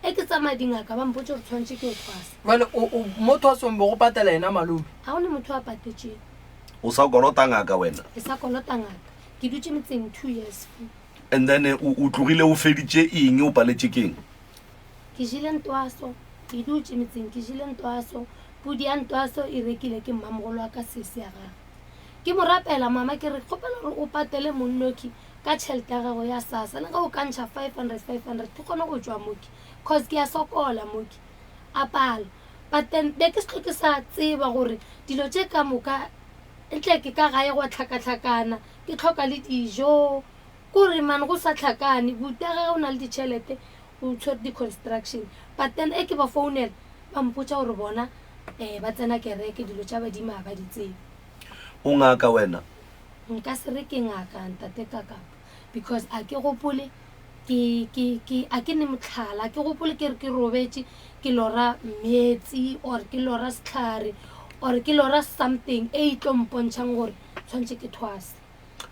E ke tsamaya dingaka ba mpotša gore tshwanetše ke yo thwasa. Jwale o, o, mo thwasong be go patela yena malome? Ga go ne motho a patetšego. O sa kolota ngaka wena? Ke sa kolota ngaka. Ke dutše metseng 2 years fu. And then o, o tlogile o feditše eng, o paletše keng? Ke jele ntwaso, ke dutše metseng ke jele ntwaso. Pudi ya ntwaso e rekile ke mmamogolo wa ka sesi ya gagwe. Ke mo rapela mama ke re kgopela gore o patele monnoki ka tšhelete ya gago ya SASSA le ge o ka ntšha 500 500 ke kgone go tšwa moki cause ke a sokola moki. A pala but then be ke se hlwe ke sa tseba gore dilo tše ka moka ntle ke ka gae gwa hlakahlakana ke hloka le dijo kore man go sa hlakane buti ya gage o na le ditšhelete o tshwere di-construction but then e ke ba founela ba mpotša gore bona um ba tsena kereke dilo tša badimo ga ba di tsebe. O ngaka wena? Nka se re ke ngaka ntate Kakapa because a ke gopole ke ke ke a ke ne motlhala, a ke gopole ke re ke robetše ke lora meetse or ke lora sehlare or ke lora something e e tlo mpontšhang gore tshwanetse ke thwase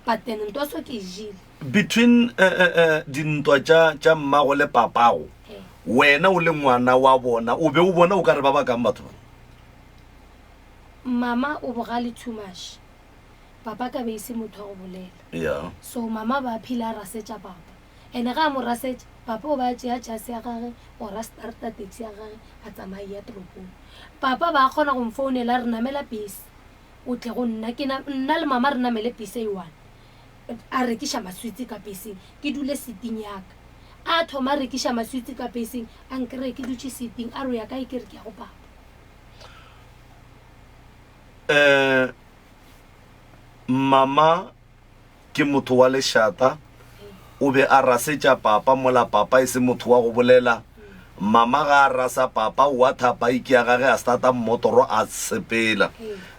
but then ntwaso ke e jele. Between dintwa tša tša mmago le papago, wena o le ngwana wa bona, o be o bona o ka re ba bakang batho ba? Mama o bogale too much. Papa ka be e se motho wa go bolela. Yeah. So mama ba phila a rasetša papa. Ene ga a mo rasetša, papa o ba tšea jase ya gage or a starta taxi ya gage a tsamaya ya toropong. Papa ba kgona go mfounela a re namela bese o tle go nna ke na nna le mama re namele bese e one. A rekiša maswitsi ka beseng ke dule seating ya ka. A thoma a rekiša maswitsi ka beseng a nkry-e ke dutše seating a re o ya kae ke re ke ya go papa. Eh mama ke motho wa lešata o be a rasetša papa mola papa e se motho wa go bolela mama ga a rasa papa o a tha bike ya gage a starta mmotoro a sepela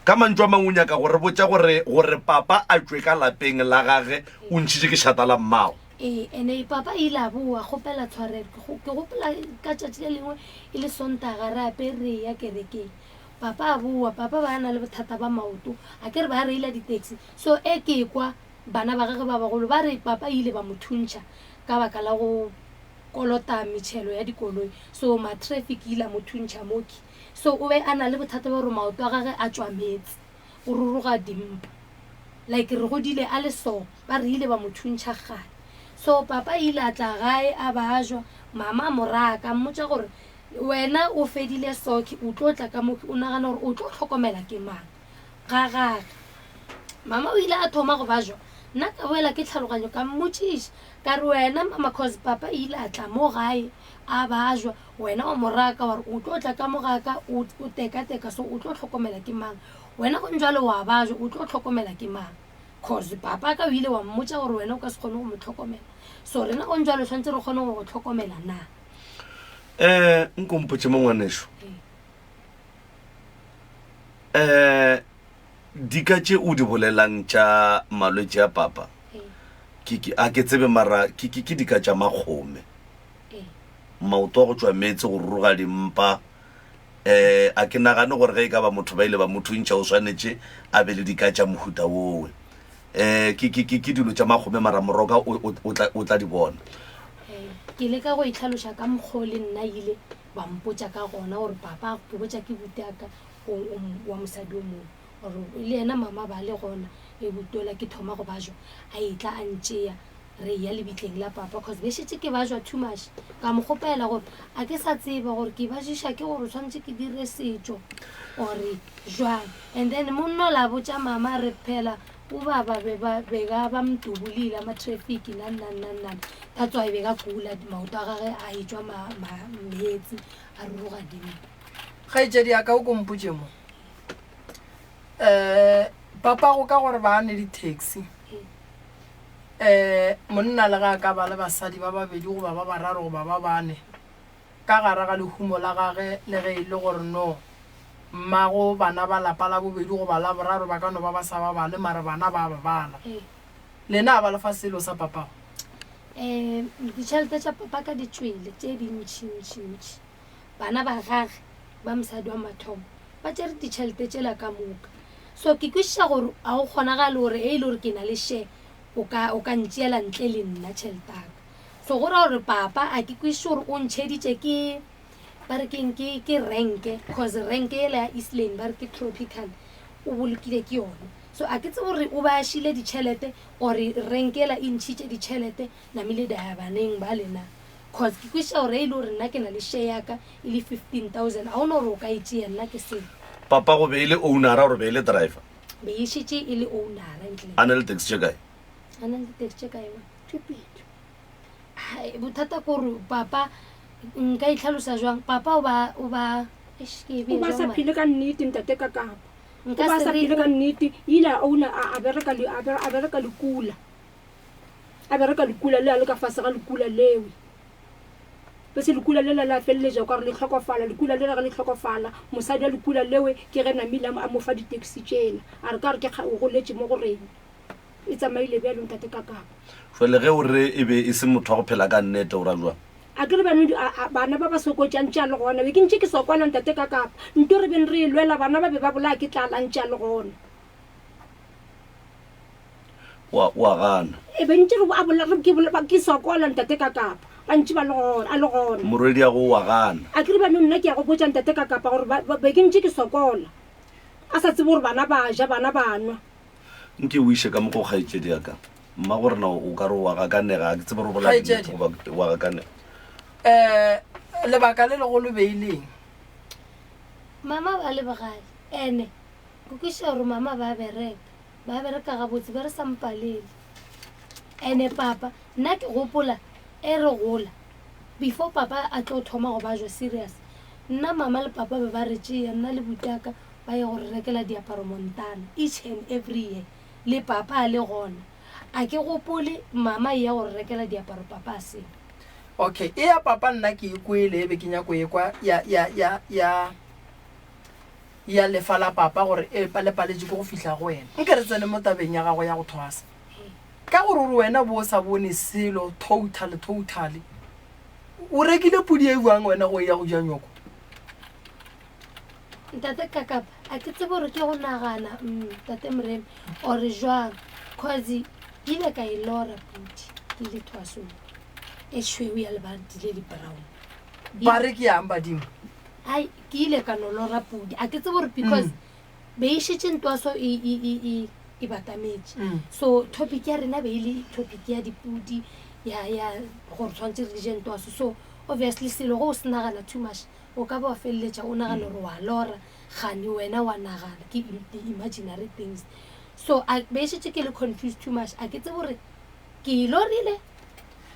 ka mantšu a mangwe o nyaka go re botša gore gore papa a tšwe ka lapeng la gage o ntšhitše ke šata la mmago Ee, ene papa ile a boa kgopela tshwarelo ke gopola ka tšatši le lengwe e le Sontaga re apere re ya kerekeng Papa a boa, papa ba na le bothata ba maoto, a ke re ba reila di-taxi. So e ke kwa bana ba gagwe ba bagolo ba re papa ile ba mo thuntšha ka baka la go kolota metšhelo ya dikoloi. So ma-traffic ile a mo thuntšha moki. So o be a na le bothata ba gore maoto a gagwe a tšwa meetse, o ruruga dimpa. Like re godile a le so, ba re ile ba mo thuntšha kgale. So papa ile a tla gae a bajwa, mama a mo raka, a mmotša gore Wena o fedile soke, o tlo tla ka mo, o nagana gore o tlo hlokomela ke mang? Ga gage. Mama o ile a thoma go bajwa, nna ka boela ke tlhaloganyo ka mmotšiša, ka re wena mama cause papa ile a tla mo gae a bajwa, wena wa mo raka wa re o tlo tla ka mo ga ka o o tekateka so o tlo hlokomela ke mang? Wena gong jwale wa bajwa o tlo hlokomela ke mang? Cause papa ka o ile wa mmotša gore wena o ka se kgone go mo hlokomela, so rena gong jwale tshwanetse re kgone go go hlokomela na? Um nko mpotše mo ngwaneso um dika tše o di bolelang tša malwetši a papa ke a ke tsebe mara ke ke ke dika tša makgome maoto a go tšwa meetse go ruruga dimpa um a ke nagane gore ge e ka ba motho ba ile ba mo thuntšha o swanetše a be le dika tša mohuta wowe um ke ke ke ke dilo tša makgome mara moroka o o o tla o tla di bona. Ke leka go itlhaloša ka mokgwa o le nna ile ba mpotša ka gona gore papa ke botša ke buti ya ka o, o, wa mosadi o mongwe gore le yena mama ba le gona e butola ke thoma go bajwa a etla a ntšea. Re eya lebitleng la papa cause be šetše ke bajwa too much. Ka mo kgopela gore a ke sa tseba gore ke bajiša ke gore tshwanetše ke dire setšo or jwang. And then monna o la botša mama re phela o baba be ba be ka ba mdubulile ama traffic nan nan nan nan. That's why be ka kula maoto a gage a etšwa ma ma meetse a ruruga dimpa. Kgaetšedi ya ka o ko mpotše mo. Um papago ka gore ba ne di-taxi. Um monna le ge a ka ba le basadi ba babedi goba ba bararo goba ba bane ka gare ga lehumo la gage, le ge e le gore no mmago bana ba lapa la bobedi goba la boraro ba ka no ba ba sa ba bale, mara bana ba ba bala. Lena a ba le fa selo sa papago? Um ditšhelete tša papa ka di tšwele tše dintšintšintši. Bana ba gage ba mosadi wa mathomo ba tšere ditšhelete tšela ka moka. So ke kwešiša gore ga go kgonagale gore ge e le gore ke na le share o ka o ka ntšeela ntle le nna tšhelete ya ka. So go ra gore papa a ke kwešiše gore o ntšheditše ke ba re keng ke ke renke cause renke yela ya East Lane ba re ke tropical o bolokile ke yone. So a ke tsebe gore o ba šile ditšhelete or renke yela e ntšhitše ditšhelete namile di ya baneng ba lena. Cause ke kwešiša gore ge e le gore nna ke na le share ya ka e le 15000 ga gona gore o ka e tšea nna ke selo. Papa go be e le ownera or be e le driver? Be e šetše e le ownera ntle. A na le taxi tše kae? A na le di-taxi tše kae ma? Tše pedi. Hai, bothata ke gore papa nka itlhalosa jwang papa o ba o ba eish ke e O bee ba jwang sa mara? phele ka nnete ntate ka kapa. O Nka ba se sa re phele ka nnete ile a owner a a bereka le a a bereka lekula. A bereka lekula le a le ka fase ga lekula lewe. Bese lekula lela la feleletša o ka re le hlokofala, lekula lela ge le hlokofala, mosadi wa lekula lewe ke ge namile a mo fa di-taxi tšela. A re ka re ke o goletše mo go rena. E tsamaile bjalo ntate Kakapa. Jwale ge o re e be e se motho wa go phela ka nnete o ra jwang? A ke re bano bana ba ba sokotša ntše a le gona. Be ke ntše ke sokola ntate Kakapa. Nto re beng re e lwela bana ba be ba bolaya ke tlala ntše a le gona. O a, o a gana. E be ntše re a bola, re, ke bola, ke sokola ntate Kakapa, ba ntše ba le gona, a le gona. Morwediago o a gana. A ke re bjano nna ke ya go botša ntate Kakapa gore ba, ba, be ke ntše ke sokola, a sa tsebe gore bana ba ja, bana ba nwa. Nke o iše ka mo go kgaetšedi ya ka. Mmagorena o ka re o a gakanega, ga ke tsebe gore o bolela nnete Kgaetšedi. goba o a gakanega. Um lebaka le legolo be e le eng? Mama ba le bogale, ene ke kwešiša gore mama ba bereka. Ba bereka gabotse, be re sa mpalele. Ene papa, nna ke gopola e re gola, before papa a tlo thoma go bajwa serious, nna mama le papa be ba re tšea, nna le butaka ba ye go re rekela diaparo Montana each and every year, le papa a le gona. A ke gopole mama e ya go re rekela diaparo papa a seo. Okay, e ya papa nna ke e kwele e be ke nyako e kwa ya ya ya ya ya lefa la papa gore e le paletše ke go fihla go wena. Nke re tsene mo tabeng ya gago ya go thwasa. Ka gore o re wena bo o sa bone selo totally totally. O rekile pudi e bjang wena go ya go ja nyoko? Ntate Kakapa, a ke tsebe gore ke go nagana mm, Tate Moremi or jwang cause ke ile ka e lora pudi ke le thwasong e tšhweu ya lebadi le le brown. Ba re ke yang badimo? Ai, ke ile ka no lora pudi a ke tsebe gore because be e šetše ntwaso e, e, e, e, e batametše so topic ya rena be e le topic ya dipudi ya ya gore tshwanetse re je ntwaso so obviously selo go o se nagana too much o ka ba wa feleletša o nagana gore wa lora gane wena wa nagana ke di-imaginary things so a be e šetše ke le confused too much a ke tsebe gore ke e lorile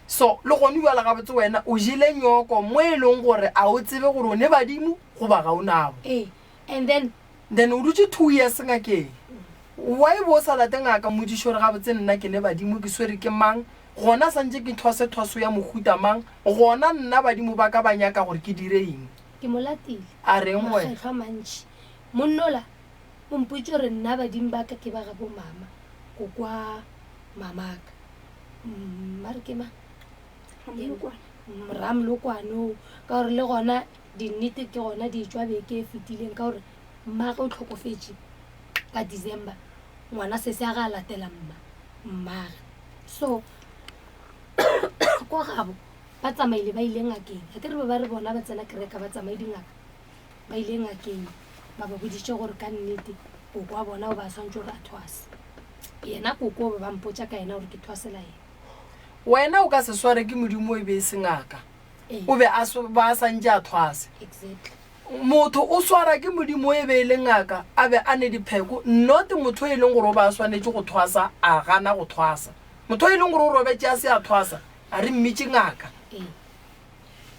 So, le gone bjale gabotse wena o jele nyoko mo e leng gore a o tsebe gore o ne badimo goba ga o nabo. Ee, and then. Then o dutše two years ngakeng. Why bo o sa late ngaka mmotšiše gore gabotse nna ke ne badimo ke swere ke mang, gona santše ke thwase thwaso ya mohuta mang, gona nna badimo ba ka ba nyaka gore ke dire eng? Ke mo latile A reng wena? makgetlho a mantši. Monnola o mpotše gore nna badimo ba ka ke ba gabo mama, kokwa mamaka. Mma re ke mang? Ramolokwane. Ramolokwane oo. Ka gore le gona dinnete ke gona di tšwa beke e fetileng ka gore mmagwe o tlhokofetše ka December. Ngwana sese a ga a latela mma mmage. So ko gabo ba tsamaile ba ile ngakeng. A ke re be ba re bona ba tsena kereka ba tsamaye dingaka. Ba ile ngakeng ba ba boditše gore ka nnete koko wa bona o ba swantše gore a thwase. Yena koko ba ba mpotša ka yena gore ke thwasela yena. Wena o ka se sware ke Modimo e be e se ngaka. O be a ba a santše a thwase. Motho o swara ke Modimo e be e le ngaka, a be a ne dipheko, not motho e leng gore o be a swanetše go thwasa a gana go thwasa. Motho e leng gore o robetše a se a thwasa, a re mmitše ngaka.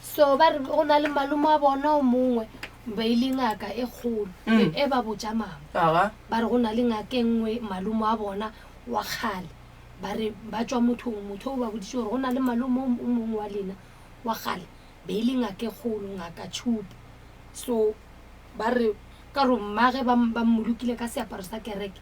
So ba re go na le malome wa bona o mongwe be e le ngaka e kgolo e ba botša mama. Ba re go na le ngaka e nngwe malome wa bona wa kgale. Ba re ba tšwa mothong, motho o ba boditše gore go na le malome o mongwe wa lena wa kgale be e le ngaka e kgolo, ngaka Tšhupu. So ba re ka gore mmage ba ba mmolokile ka seaparo sa kereke,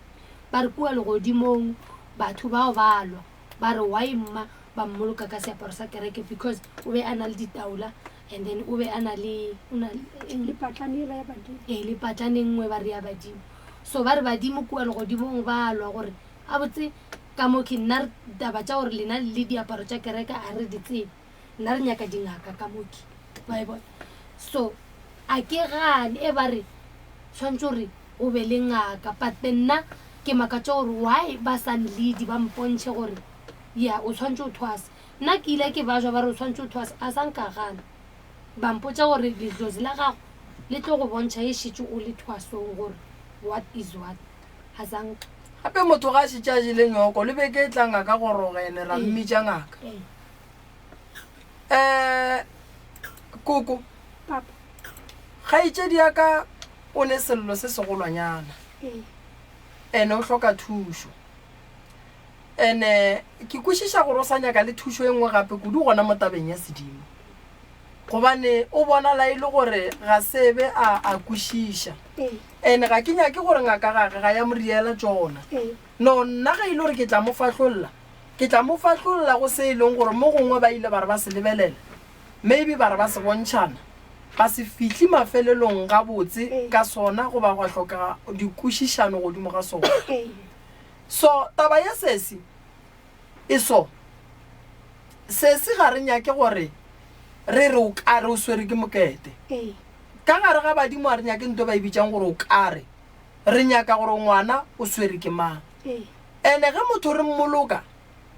ba re kua legodimong batho bao ba lwa, ba re why mma ba mmoloka ka seaparo sa kereke because o be a na le ditaola and then o be a na le o na le patlane yela ya badimo. Ee, le patlane e nngwe ba re ya badimo. So ba re badimo kua legodimong ba lwa gore Gabotse, ka mo ke nna re taba tša gore lena le diaparo tša kereke a re di tsebe. Nna re nyaka dingaka ka mo ke. Wa e bona? So, a ke gane e ba re tshwanetse gore go be le ngaka, but nna ke makatša gore why ba sa nleade ba mpontšhe gore ya o tshwanetse o thwase. Nna ke ile ke bajwa ba re o tshwanetse o thwase, a sa nka gana. Ba mpotša gore ledlozi la gago le tlo go bontšha e šetše o le thwasong gore what is what. A sa nka. Gape motho ga a šetše a jele nyoko, le beke e tla ngaka goroga ene ra mmitša ngaka. Um koko, Papa. kgaetšedi ya ka o ne sello se segolwanyana ene o hloka thušo. Ene ke kwešiša gore o sa nyaka le thušo e nngwe gape kudu gona mo tabeng ya sedimo. Gobane o bonala e le gore ga se be a a kwešiša. Ene ga ke nyake gore ngaka gage ga ya mo riela tšona. No, nna ge e le gore ke tla mo fahlolla, ke tla mo fahlolla go se e leng gore mo gongwe ba ile ba re ba se lebelela, maybe ba re ba se bontšhana, ba se fihle mafelelong gabotse ka sona goba gwa hlokega dikwešišano godimo ga sona. So, taba ya sesi e so. Sesi ga re nyake gore re re o kare o swere ke mokete. Ka gare ga badimo ga re nyake nto ba e bitšang gore o kare. Re nyaka gore ngwana o swere ke mang. Ene ge motho re mmoloka,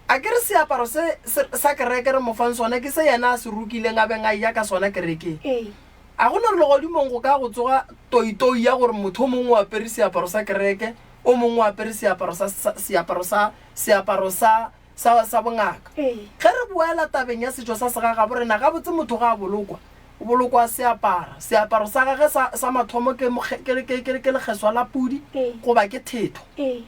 a ke re seaparo se sa kereke re mo fang sona ke se yena a se rokileng a beng a eya ka sona kerekeng. A go no re legodimong go ka go tsoga toitoi ya gore motho o mongwe o apere seaparo sa kereke, o mongwe o apere seaparo sa, sa, seaparo sa, seaparo sa, sa, sa bongaka. Ge re boela tabeng ya setšo sa segagabo rena, gabotse motho ga a bolokwa, o bolokwa a se apara. Seaparo sa gage sa, sa mathomo ke, ke, ke, ke, ke lekgeswa la pudi goba ke thetho,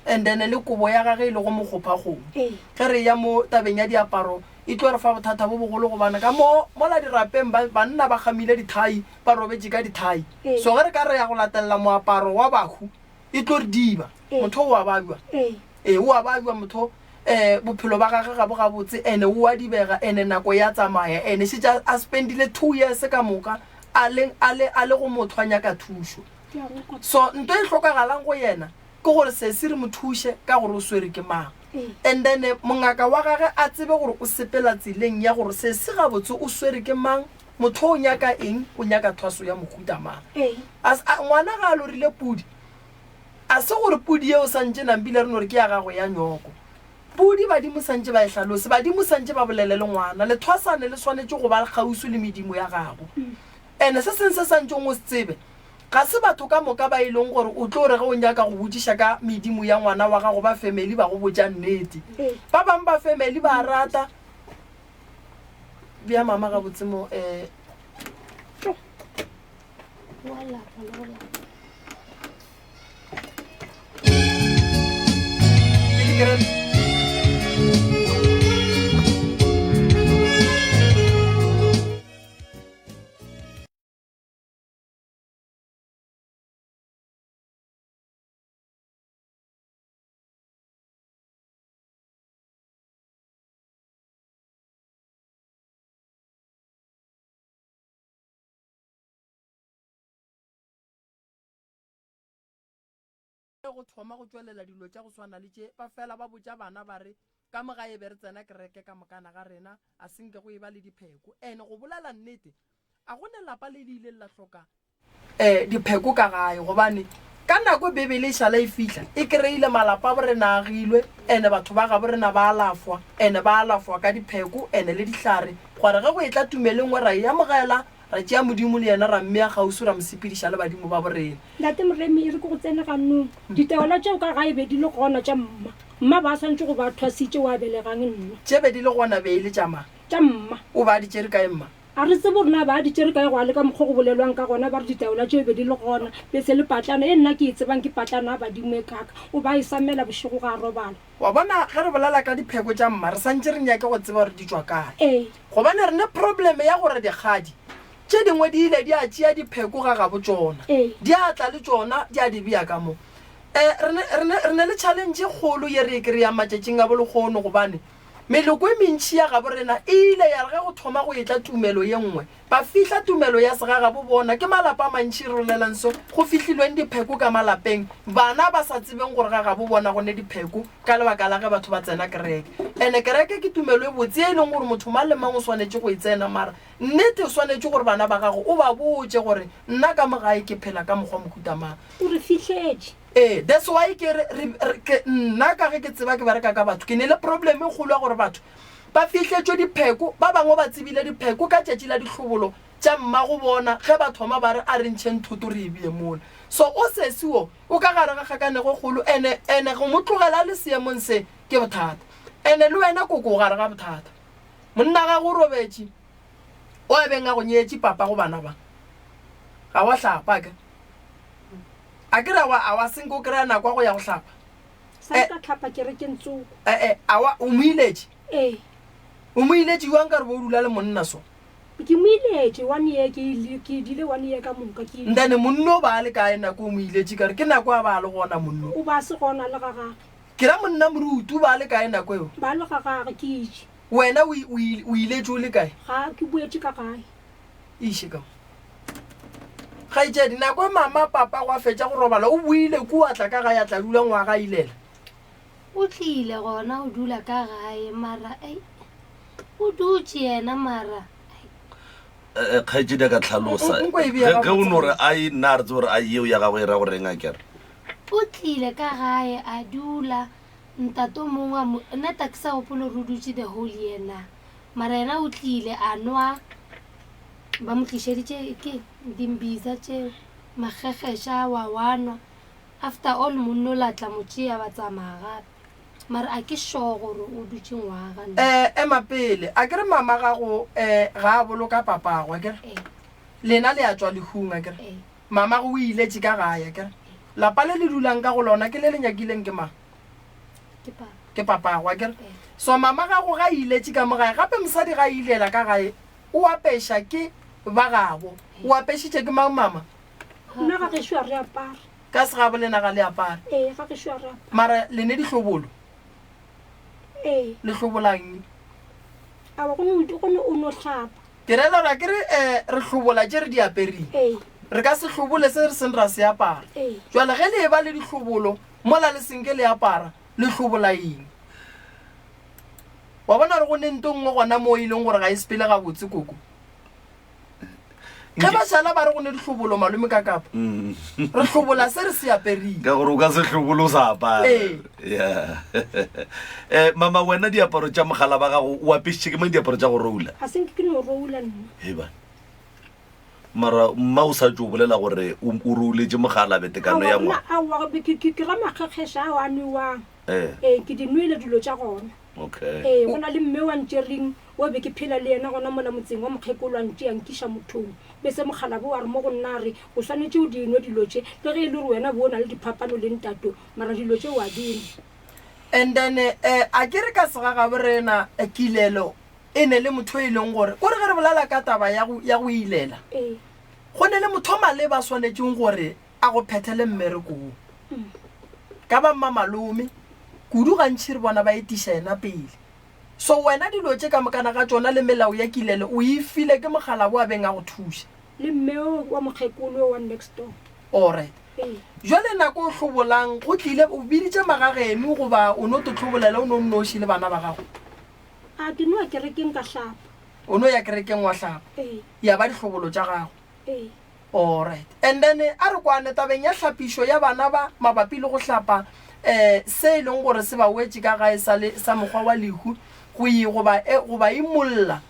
and then le kobo ya gage e lego mokgophakgomo. Ge re eya mo tabeng ya diaparo, e tlo re fa bothata bo bogolo gobane ka mo, mola dirapeng ba, banna ba kgamile dithai, ba robetše ka dithai. So ge re ka re ya go latelela moaparo wa bahu, e tlo re diba. Motho o a babja. Ee, o a babja motho, um bophelo ba gage ga bo gabotse, ene o a dibega, ene nako ya tsamaya, ene šetše a spendile 2 years ka moka a le, a le, a le go motho a nyaka thušo. So nto e hlokagalang go yena ke gore sesi re mo thuše ka gore o swere ke mang. And then mongaka wa gage a tsebe gore o sepela tseleng ya gore sesi gabotse o swere ke mang, motho o nyaka eng, o nyaka thwaso ya mohuta mang. As, a, ngwana ga a lorile pudi, A se gore pudi yeo santše Nampile re no re ke ya gagwe ya nyoko. Pudi badimo santše ba e hlalose, badimo santše ba bolele le ngwana. Lethwasane le swanetše go ba kgauswi le medimo ya gabo. Ene se seng se santšeng o se tsebe, ga se batho ka moka ba e leng gore o tlo re ge o nyaka go botšiša ka medimo ya ngwana wa gago ba family ba go botša nnete. Ba bang ba family ba rata bea mama gabotse mo um. Wa lapa le go lapa. Ke di Ge go thoma go tšwelela dilo tša go swana le tše, ba fela ba botša bana ba re, Ka mo gae be re tsena kereke ka mokana ga rena, a se nke go eba le dipheko. Ene go bolela nnete, a go ne lapa le le ileng la hloka dipheko ka gae, gobane. Ka nako e Bibele e šala e fihla, e kreile malapa a borena a agilwe, ene batho ba gabo rena ba alafwa, ene ba alafwa ka dipheko ene le dihlare, gore ge go etla tumelo e nngwe ra e amogela, ra tšea Modimo le yena ra mmea kgauswi ra mo sepediša le badimo ba borena. Ntate Moremi, e re ke go tsene ganong. Ditaola tšeo ka gae be di le gona tša mma. Mma ba swanetše go ba a thwasitše wa belegang nna. Tše be di le gona be e le tša mang? Tša mma. O be a di tšere kae mma? A re tsebe gore na ba di tšere kae go a le ka mokgwa go bolelwang ka gona, ba re ditaola tšeo be di le gona, bese le patlana ye nna ke e tsebang ke patlana ya badimo e kaka, o ba e samela bošego ga a robala. Wa bona, ge re bolela ka dipheko tša mma, re santše re nyake go tseba gore di tšwa kae. Ee. Gobane re ne problem ya gore dikgadi tše dingwe di ile di a tšea dipheko ga gabo tšona, Ee. di a tla le tšona di a di bea ka mo. Um re ne, re ne, re ne le challenge e kgolo ye re e kry-ang matšatšing a bolehono gobane Meloko e mentši ya gabo rena e ile ya re ge go thoma go etla tumelo ye nngwe, ba fihla tumelo ya segagabo bona. Ke malapa a mantši re bolelang so, go fihlilweng dipheko ka malapeng, bana ba sa tsebeng gore ga gabo bona go ne dipheko ka lebaka la ge batho ba tsena kereke. Ene kereke ke tumelo e botse ye e leng gore motho mang le mang o swanetše go e tsena, mara nnete o swanetše gore bana ba gago o ba botše gore nna ka mo gae ke phela ka mokgwa mohuta mang. O re fihletše. Ee, that's why ke re, re, re, ke, nna ka ge ke tseba ke bereka ka batho, ke ne le problem e kgolo ya gore batho ba fihletšwe dipheko, ba bangwe ba tsebile dipheko ka tšatši la dihlobolo tša mmago bona ge ba thoma ba re a re ntšheng thoto re e bee mola. So o sesi wo o ka gare ga kgakanego e kgolo ene, ene go mo tlogela a le seemong se ke bothata. Ene le wena koko o gare ga bothata. Monna gago o robetše, o a beng a go nyetše papa go bana ba. Ga wa hlapa akere? A ke re awa, awa senke o kry-a nako ya go ya go hlapa? Sa Eh. ka tlhapa kerekeng tsoko. Eh, eh, awa, o mo iletše? Ee. O mo iletše jwang ka re bo o dula le monna so? Ke mo iletše one year, ke ile, ke dile one year ka moka ke ile. Then monno o ba a le kae nako o mo iletše ka re ke nako a ba a le gona monno? O ba a se gona le ga gage. Ke ra monna moruti o ba a le kae nako eo? Ba le ga gage ke itše. Wena o, o, o iletše o le kae? Ga ke boetše ka gae. Iše ka mo. Kgaetšedi, nako e mama papa go a fetša go robala, o boile kua a tla ka gae a tla dula ngwaga a ilela. O tlile gona o dula ka gae mara ei o dutše yena mara ei. Eh, eh, kgaetšedi a ka tlhalosa Nko e bea ge o gabotse no re gore- ai nna a re tsebe gore ai yeo ya gago e ra goreng a kere O tlile ka gae a dula ntate o mongwe a mo nna ta ke sa gopole gore o dutše the whole year na mara yena o tlile a nwa ba mo tlišeditše ke dimbiza tše magegeša wa wanwa after all monno la tla mo tšea ba tsamaya gape mara a ke sure gore o dutše ngwaga na. Eh, ema pele. A ke re mama gago eh, ga a boloka papago, a ke re? Ee. Lena le a tšwa lehung, a ke re? Ee. Mamago o iletše ka gae, a ke re? Lapa le le dulang ka go lona ke le le nyakileng ke mang? Ke papa. Ke papago, a ke re? Ee. So mama gago ga a iletše ka mo gae, gape mosadi ga a ilela ka gae, O apeša ke ba gabo. O apešitše ke mang mama? Nna ga gešo a re apare. Ka segabo lena ga le apare? Ee, ga gešo a re apare. Mara le ne dihlobolo? Ee. Le hlobolang? Awa, go no, go no, o no hlapa. Ke rela gore a ke re um re hlobola tše re di apereng. Ee. Re ka se hlobole se re seng ra se apara. Ee. Jwale ge le eba le dihlobolo mola le senke le apara, le hlobola eng? Wa bona gore go ne nto nngwe gona moo e leng gore ga e sepele gabotse, Koko. Ge ba šala ba re go ne dihlobolo, malome ka kapa, re hlobola se re se apereng. Ka gore o ka se hlobole o sa apara. Ee. Yeah. Eh, mama wena diaparo tša mogala ba gago o apešitše ke mang diaparo tša go roula? Ga se nke ke no roula nna. Heba. Mara mma o sa tšo bolela gore o o rouletše mogala betekano ya Aowa, ngwana. nna aowa, ke, ke, ke ra makgekgeša ao a nwewang. Ee. Ee, ke di nwele dilo tša gona. Okay. Ee, go na le mme wa Ntšering wa be ke phela le yena gona mola motseng wa mokgekolo a ntšea nkiša mothong. Bese mokgalabo wa re mo go nna a re, O swanetše o di nwe dilo tše, le ge e le gore wena bo o na le diphapano le ntato, mara dilo tše o a di nwa. And then eh, a ke re ka segagabo rena kilelo e ne le motho e leng gore kore ge re bolela ka taba ya go, ya go ilela, Ee. go ne le motho o maleba a swanetšeng gore a go phethele mmereko wo. Ka ba mmamalome, kudu gantši re bona ba etiša yena pele. So wena dilo tše ka mokana ga tšona le melao ya kilelo o e file ke mokgalabo a beng a go thuša. Le mme o wa mokgekolo o wa next door. Alright. Ee. Jwale nako o hlobolang go tlile o biditše magageno goba o no to hlobolela o no nnoši le bana ba gago? A ke no ya kerekeng ka hlapa. O no ya kerekeng wa hlapa? Ee. Ya ba dihlobolo tša gago? Ee. Alright. And then a re kwane tabeng ya hlapišo ya bana ba mabapi le go hlapa um se e leng gore se ba wetše ka gae sa le sa mokgwa wa lehu go i goba e go ba imolla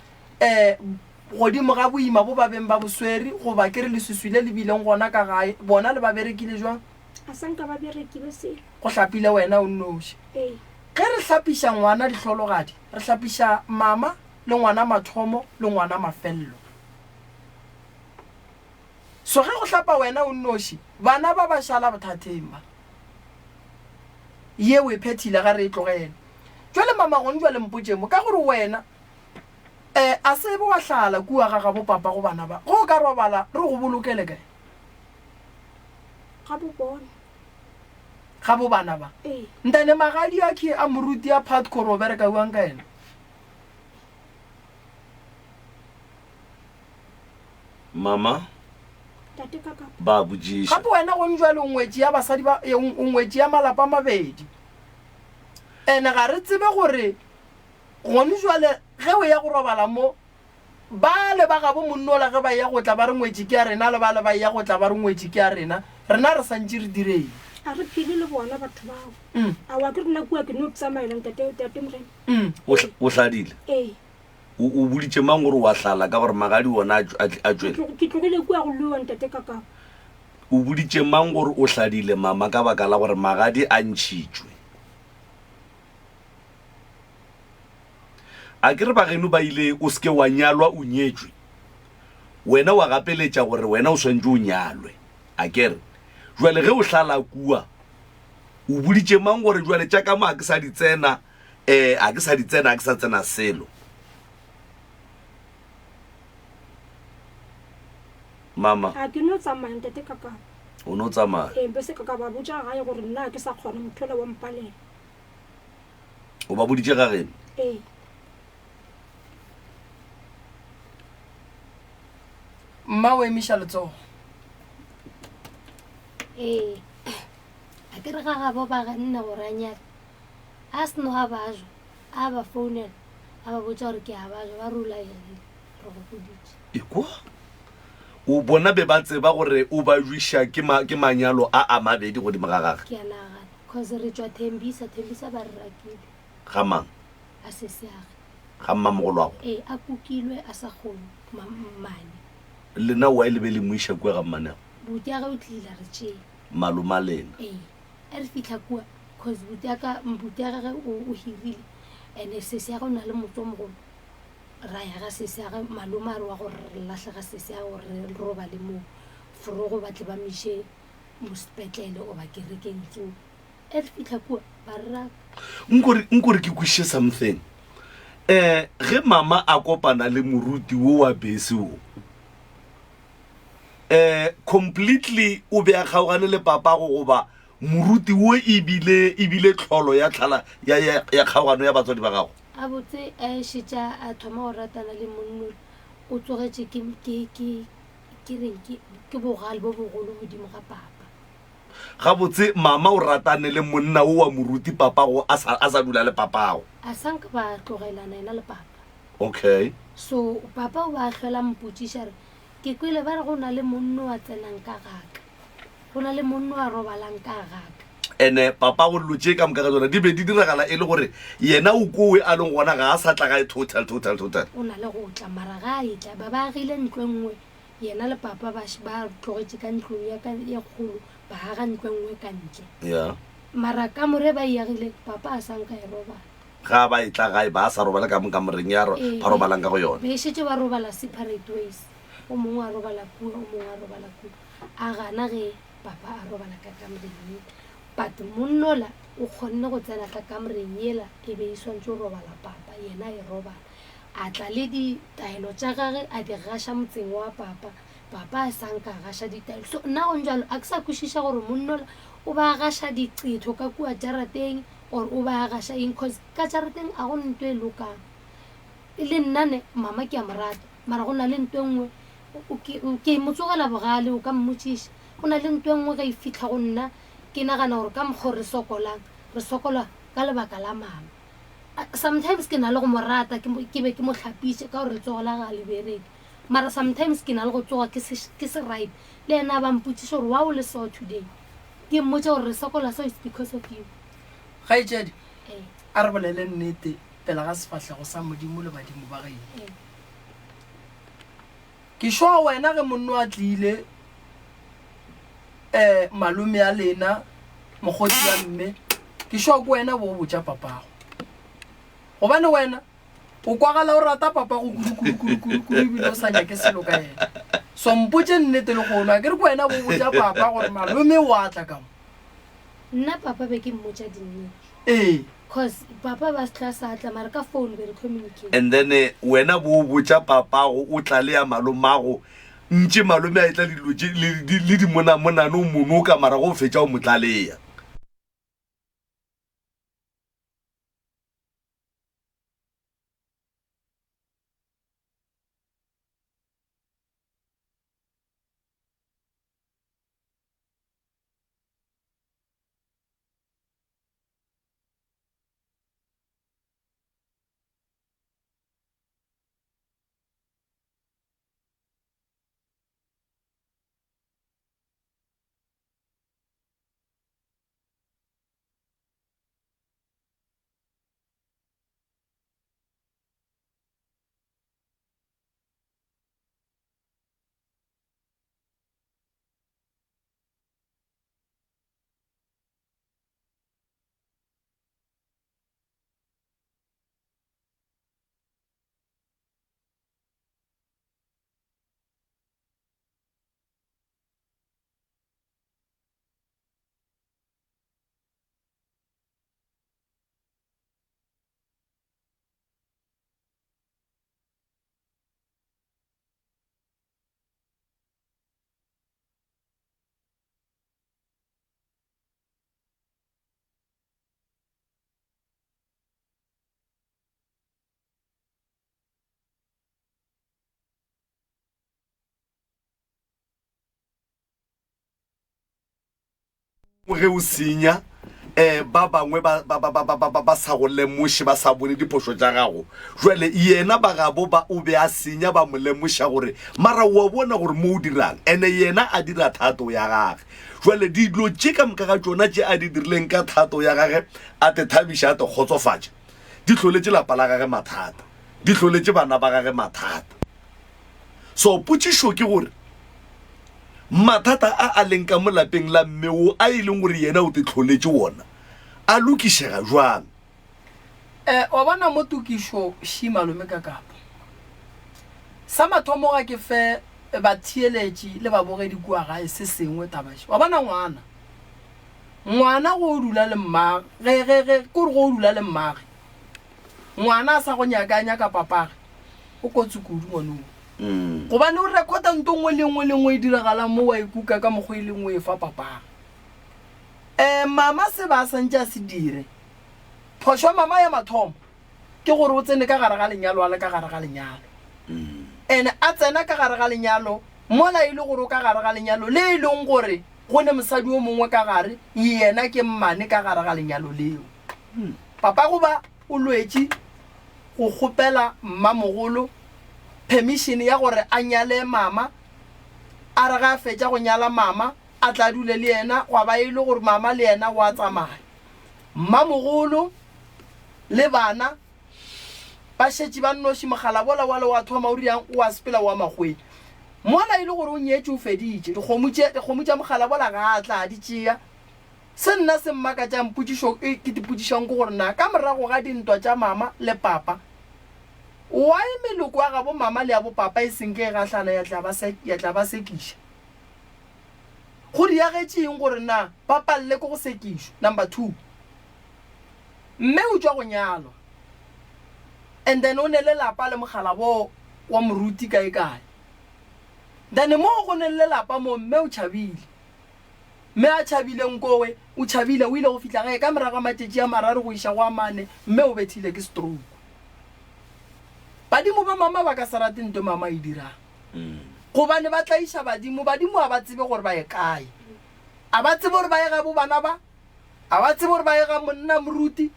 um godimo ga boima bo ba beng ba bo swere goba ke re leswiswi le le bileng gona ka gae bona le ba berekile jwang? A sa nka ba berekile selo. Go hlapile wena o nnoši. Ee. Ge re hlapiša ngwana dihlologadi re hlapiša mama le ngwana mathomo le ngwana mafello. So ge go hlapa wena o nnoši, bana ba ba šala bothateng ba. Ye o e phethile ga re e tlogele. Jwale mama gone jwale mpotše mo, ka gore wena eh a se be wa hlala kua ga gabo papa go bana ba, ge o ka robala re go bolokele kae? Ga bo bona. Ga bo bana ba. Ee. Ntane magadi a khe a moruti a Phatco re o bereka bjang ka yena? Mama, Tate ka kapa. ba botšiša. Gape wena gong jwale o ngwetši ya basadi ba, o ngwetši ya malapa a mabedi. Ene ga re tsebe gore gone jwale ge o ya go robala mo, bale ba gabo monnola ge ba eya go tla ba re ngwetši ke ya rena, le bale ba eya go tla ba re ngwetši ke ya rena, rena re sa ntše re direng? A re phele le bona batho bao. Aowa ke rena kua ke no tsamaela ntate, tate Morena. O, o hladile? Ee. O, o boditše mang gore o a hlala ka gore magadi ona a, a, a tšwele? Ke tlogile kua go lwewa ntate ka kapa. O boditše mang gore o hladile mama ka baka la gore magadi a ntšhitšwe? A ke re bageno ba ile o se ke wa nyalwa o nyetšwe, wena wa gapeletša gore wena o swanetše o nyalwe. A ke re jwale ge o hlala kua o boditše mang gore jwale tša ka mo a ke sa di tsena Eh, a ke sa di tsena, a ke sa tsena selo. Mama. A ke no tsamaya ntate ka ka. O no tsamaya. Eh, be se ka ka ba botša gae gore nna ke sa kgona motho ola wa mpalela. O ba boditše ga geno? Ee. Mma o emiša letsogo. Ee. A ke re ga gabo ba ganne gore a nyale. A se no a bajwa, a ba founela, a ba botša gore ke a bajwa, ba re o laegile, re go boditše. Ekwa, o bona be ba tseba gore o bajwiša ke ma, ke manyalo a a mabedi godimo ga gage. Ke a nagana, cause re tšwa Thembisa, Thembisa ba re rakile. Ga mang? A sesiage. Ga mmamogolwago? Ee, a kukilwe a sa kgone, ma, mmane. Lena why le be le mo iša kua ga mmanego? Butiage o tlile a re tšea. Malomalena. Ee. A re fihla kua, cause buti ya ka, buti ya gage o, o hirile, and-e sesi ya gage o na le motse o mogolo. Ra ya ga sesi ya gage, malome a re wa gore re lahle ga sesi ya gage gore re robale moo, forogo ba tle ba mo iše mo sepetlele goba kerekeng tso. E re fihla kua, ba re raka. Nkore, nkore ke kwešiše something. Um ge mama a kopana le moruti wo wa bese wo, um completely o be a kgaogane le papago goba moruti wo e bile e bile tlholo ya tlhala ya, ya, ya kgaogano ya batswadi ba gago? Gabotse a šetša a thoma go ratana le monnola, o tsogetše ke, ke, ke, ke reng, ke, ke bogale bo bogolo godimo ga papa. Gabotse mama o ratane le monna wo wa moruti papago a sa, a sa dula le papago. A sa nka ba tlogelana yena le papa. Okay. So papa o ba a hlola a mpotšiša a re, Ke kwele ba re go na le monno a tsenang ka ga ka. Go na le monno a robalang ka ga ka. Ene papa go dilo tše ka moka ga tsona di be di diragala e le gore yena o kowe a leng gona ga a sa tla gae total total total. O na le go tla mara ga a etla ba ba agile ntlo e nngwe yena le papa ba ba tlogetše ka ntlong ya ka ye kgolo ba aga ntlo e nngwe ka ntle. Yeah. Mara kamore ba e agile papa a sa nka e robala. Ga ba etla gae ba sa robale ka mo kamoreng ya Ee, ba robalang ka go yona. be šetše ba robala separate ways, o mongwe a robala kua, o mongwe a robala kua. A gana ge papa a robala ka kamoreng ye, but monnola o kgonne go tsena ka kamoreng yela e be e swantše go robala papa, yena a e robala. A tla le ditaelo tša gage a di gaša motseng wa papa, papa a sa nka a gaša ditaelo. So nna gong jwalo a ke sa kwešiša gore monnola o ba gaša diqetho ka kua jarateng or o ba gaša eng cause ka jarateng a go nto e lokang. Le nna ne mama ke a mo rata mara go na le nto e nngwe ke mo tsogela bogale o ka mmotšiša. Go na le nto e nngwe ge e fihla go nna ke nagana gore ka mokgwa o re sokolang re sokola ka lebaka la mama. Sometimes ke na le go mo rata ke be ke mo hlapiše ka gore letsogo la gage ga le bereke. Mara sometimes ke na le go tsoga ke se ke se right le yena a ba mpotšiša gore why o le so today. Ke mmotša gore re sokola so it's because of you. Kgaetšedi, Ee. a re bolele nnete pele ga sefahlego sa Modimo le badimo ba geno. Ee. Ke sure wena ge monno a tlile eh malome a lena mokgotsi wa mme ke sure ke wena bo o botša papago. Gobane wena O kwagala o rata papago kudu kudu kudu kudu kudu ebile o sa nyake selo ka yena. So mpotše nnete lehono, a ke re ke wena bo botša papa gore malome o a tla ka mo? Nna papa be ke mmotša dinnete. Ee. Cause papa ba se hlwa sa tla mara ka phone be re communicate. And then wena bo botša papago o tla le ya malomago ntše malome a etla le dilo tše le di monamonane o monoka mara go fetša o mo tlaleya. Ge o senya, um ba bangwe ba, ba, ba, ba, ba, ba, ba, ba sa go lemoše, ba sa bone diphošo tša gago. Jwale yena ba gabo ba o be a senya, ba mo lemoša gore, mara o a bona gore mo o dirang, ene yena a dira thato ya gage. Jwale dilo tše ka moka ga tšona tše a di dirileng ka thato ya gage, a te thabiša, a te kgotsofatša, di hloletše lapa la gage mathata, di hloletše bana ba gage mathata. So potšišo ke gore, mathata a a leng ka mo lapeng la mme wo a e leng gore yena o te hloletše wona, a lokišega jwang? Eh, wa bona mo tokišo ši malome ka kapa. Sa mathomo ga ke fe batheeletši le babogedi kua gae se sengwe taba še. Wa bona ngwana, ngwana go o dula le mmage, ge, ge, ge, ke gore go o dula le mmage, Ngwana a sa go nyake a nyaka papage, o kotsi kudu ngwanoo. Gobane o rekhota nto nngwe le nngwe le nngwe e diragalang mo wa e kuka ka mokgwa e leng o e fa papage. Um mama se ba a santše a se dire. Phošo ya mama ya mathomo ke gore o tsene ka gare ga lenyalo a le ka gare ga lenyalo. And a tsena ka gare ga lenyalo mola e le gore o ka gare ga lenyalo le e leng gore go ne mosadi o mongwe ka gare, yena ke mmane ka gare ga lenyalo leo. Papago ba o lwetše go kgopela mmamogolo permission ya gore a nyale mama, a re ge a fetša go nyala mama a tla dule le yena, gwa ba e le gore mama le yena wa tsamaya. Mmamogolo le bana ba šetše ba nnoši, mogala wola wale wa thoma o riang o a sepela wa makgweng. Mola e le gore o nyetše o feditše, dikgomo tše, dikgomo tša mogala wola ga a tla di tšea. Se nna se mmakatšang potšišo e ke tipotšišang ke gore na ka morago ga dintwa tša mama le papa, why meloko ya gabo mama le ya bo papa e senke e gahlana ya tla ba ya tla ba sekiša? Go diagetše eng gore na ba palele ke go sekišwa? Number 2, mme o tšwa go nyalwa and then o ne le lapa le mokgalabo wa moruti kae kae, then moo go neng le lapa moo mme o tšhabile. Mme a tšhabile nkowe, o tšhabile, o ile go fihla gae ka morago ga matšatši a mararo go iša go a mane, mme o bethile ke stroke. Badimo ba mama ba ka se rate nto mama a e dirang. Gobane ba tlaiša badimo, badimo a ba tsebe gore ba ye kae. A ba tsebe gore ba ye ga bo bana ba, a ba tsebe gore ba ye ga monna moruti,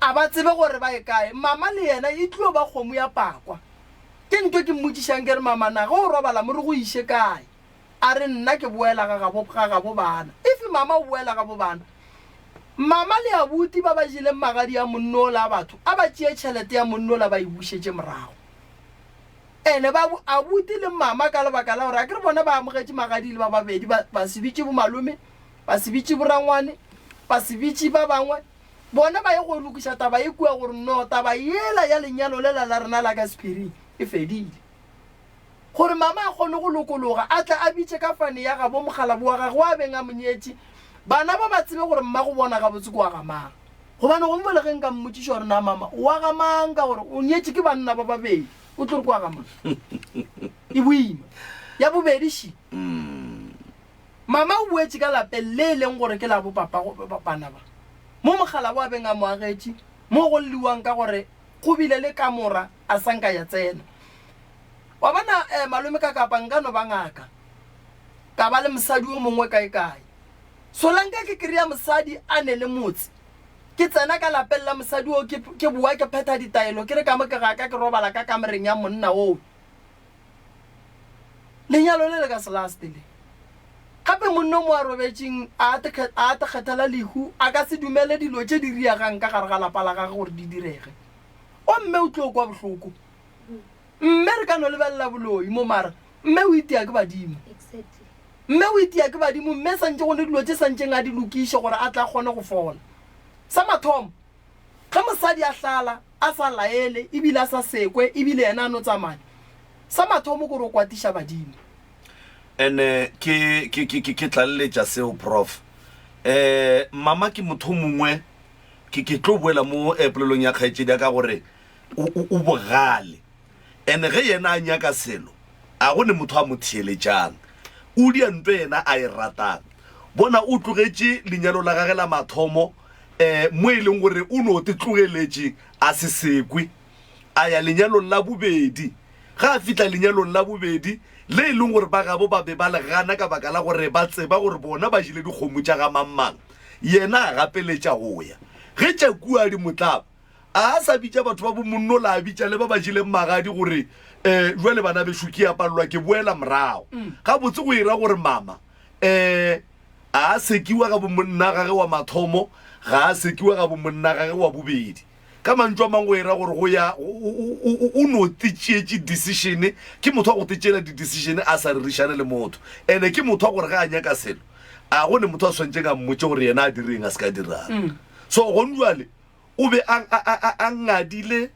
a ba tsebe gore ba ye kae. Mama le yena e tlo ba kgomo ya pakwa. Ke nto ke mmotšišang ke re, Mama, na ge o robala mo re go iše kae? A re, Nna ke boela ga gabo, ga gabo bana. If mama o boela gabo bana, mama le abuti ba ba jeleng magadi a monno ola a batho, a ba tšee tšhelete ya monno ola ba e bušetše morago. Ene ba, abuti le mama ka lebaka la gore akere bona ba amogetše magadi le ba babedi, ba, ba se bitše bomalome, ba se bitše borangwane, ba se bitše ba bangwe, bona ba ye go lokiša taba ye kua gore no taba yela ya lenyalo lela la rena la ka sephiring e fedile. Gore mama a kgone go lokologa, a tle a bitše ka fane ya gabo mokgalabo wa gagwe wa a beng a mo nyetše, bana ba ba tsebe gore mmago bona gabotse ke wa ga mang. Gobane gongwe le ge nka mmotšiša gore na mama o wa ga mang ka gore o nyetše ke banna ba babedi, o tlo re ke wa ga mang? E boima. Ya bobedi še, mama o boetše ka lapeng le e leng gore ke la bo papa bana ba. Mo mokgalabo a beng a mo agetše, mo go lliwang ka gore go bile le kamora a sa nka ya tsena. Wa bona, eh, malome ka kapa nka no ba ngaka, ka ba le mosadi o mongwe kae-kae. Solanka ke kry-a mosadi a ne le motse, ke tsena ka lapeng la mosadi oo, ke, ke boa ke phetha ditaelo, ke re ka mo ke ga ka ke robala ka kamoreng ya monna oo. Lenyalo le le ka se laste le. Gape monna o mo a robetšeng a a a kgethela lehu, a ka se dumele dilo tše di riagang ka gare ga lapa la gagwe gore di direge. O mme o tlo kwa bohloko. Mme re ka no lebelela boloi mo mara mme o itia ke badimo. Mme o itia ke badimo mme santše go ne dilo tše santšeng a di lokiše gore a tla kgone go fola. Sa mathomo, ge mosadi a hlala a sa laele ebile a sa sekwe ebile yena a no tsamaya, sa mathomo ke gore o kwatiša badimo. Ene ke, ke, ke, ke, ke tlaleletša seo, Prof. Eh, mama ke motho mongwe, ke, ke tlo boela mo eh, polelong ya kgaetšedi ya ka gore o, o, o bogale. Ene ge yena a nyaka selo, a go ne motho a mo theeletšang. O dia nto yena a e ratang. Bona o tlogetše lenyalo la gage la mathomo, eh, mo e leng gore o no te tlogeletše a se sekwe. A ya lenyalong la bobedi. Ge a fihla lenyalong la bobedi, le e leng gore ba gabo ba be ba le gana ka baka la gore ba tseba gore bona ba jele dikgomo tša ga mang-mang, yena a gapeletša go ya. Ge tša kua di mo tlaba, a a sa bitša batho ba bomonnola, a bitša le ba ba jeleng magadi gore, Um bjale bana bešo, ke a palelwa ke boela morago. Gabotse go e ra gore mama um a a sekiwa ga bomonna gage wa mathomo, ga a sekiwa ga bomonna gage wa bobedi. Ka mantšu a mangwe go e ra gore go ya o no tšeetše decision, ke motho wa go tšeela di-decision a sa rerišane le motho. And-e ke motho wa gore ge a nyaka selo, a go ne motho a swanetšeng a mmotše gore yena a direng a se ka dirang. So gone bjale o be a, a, a, a ngadile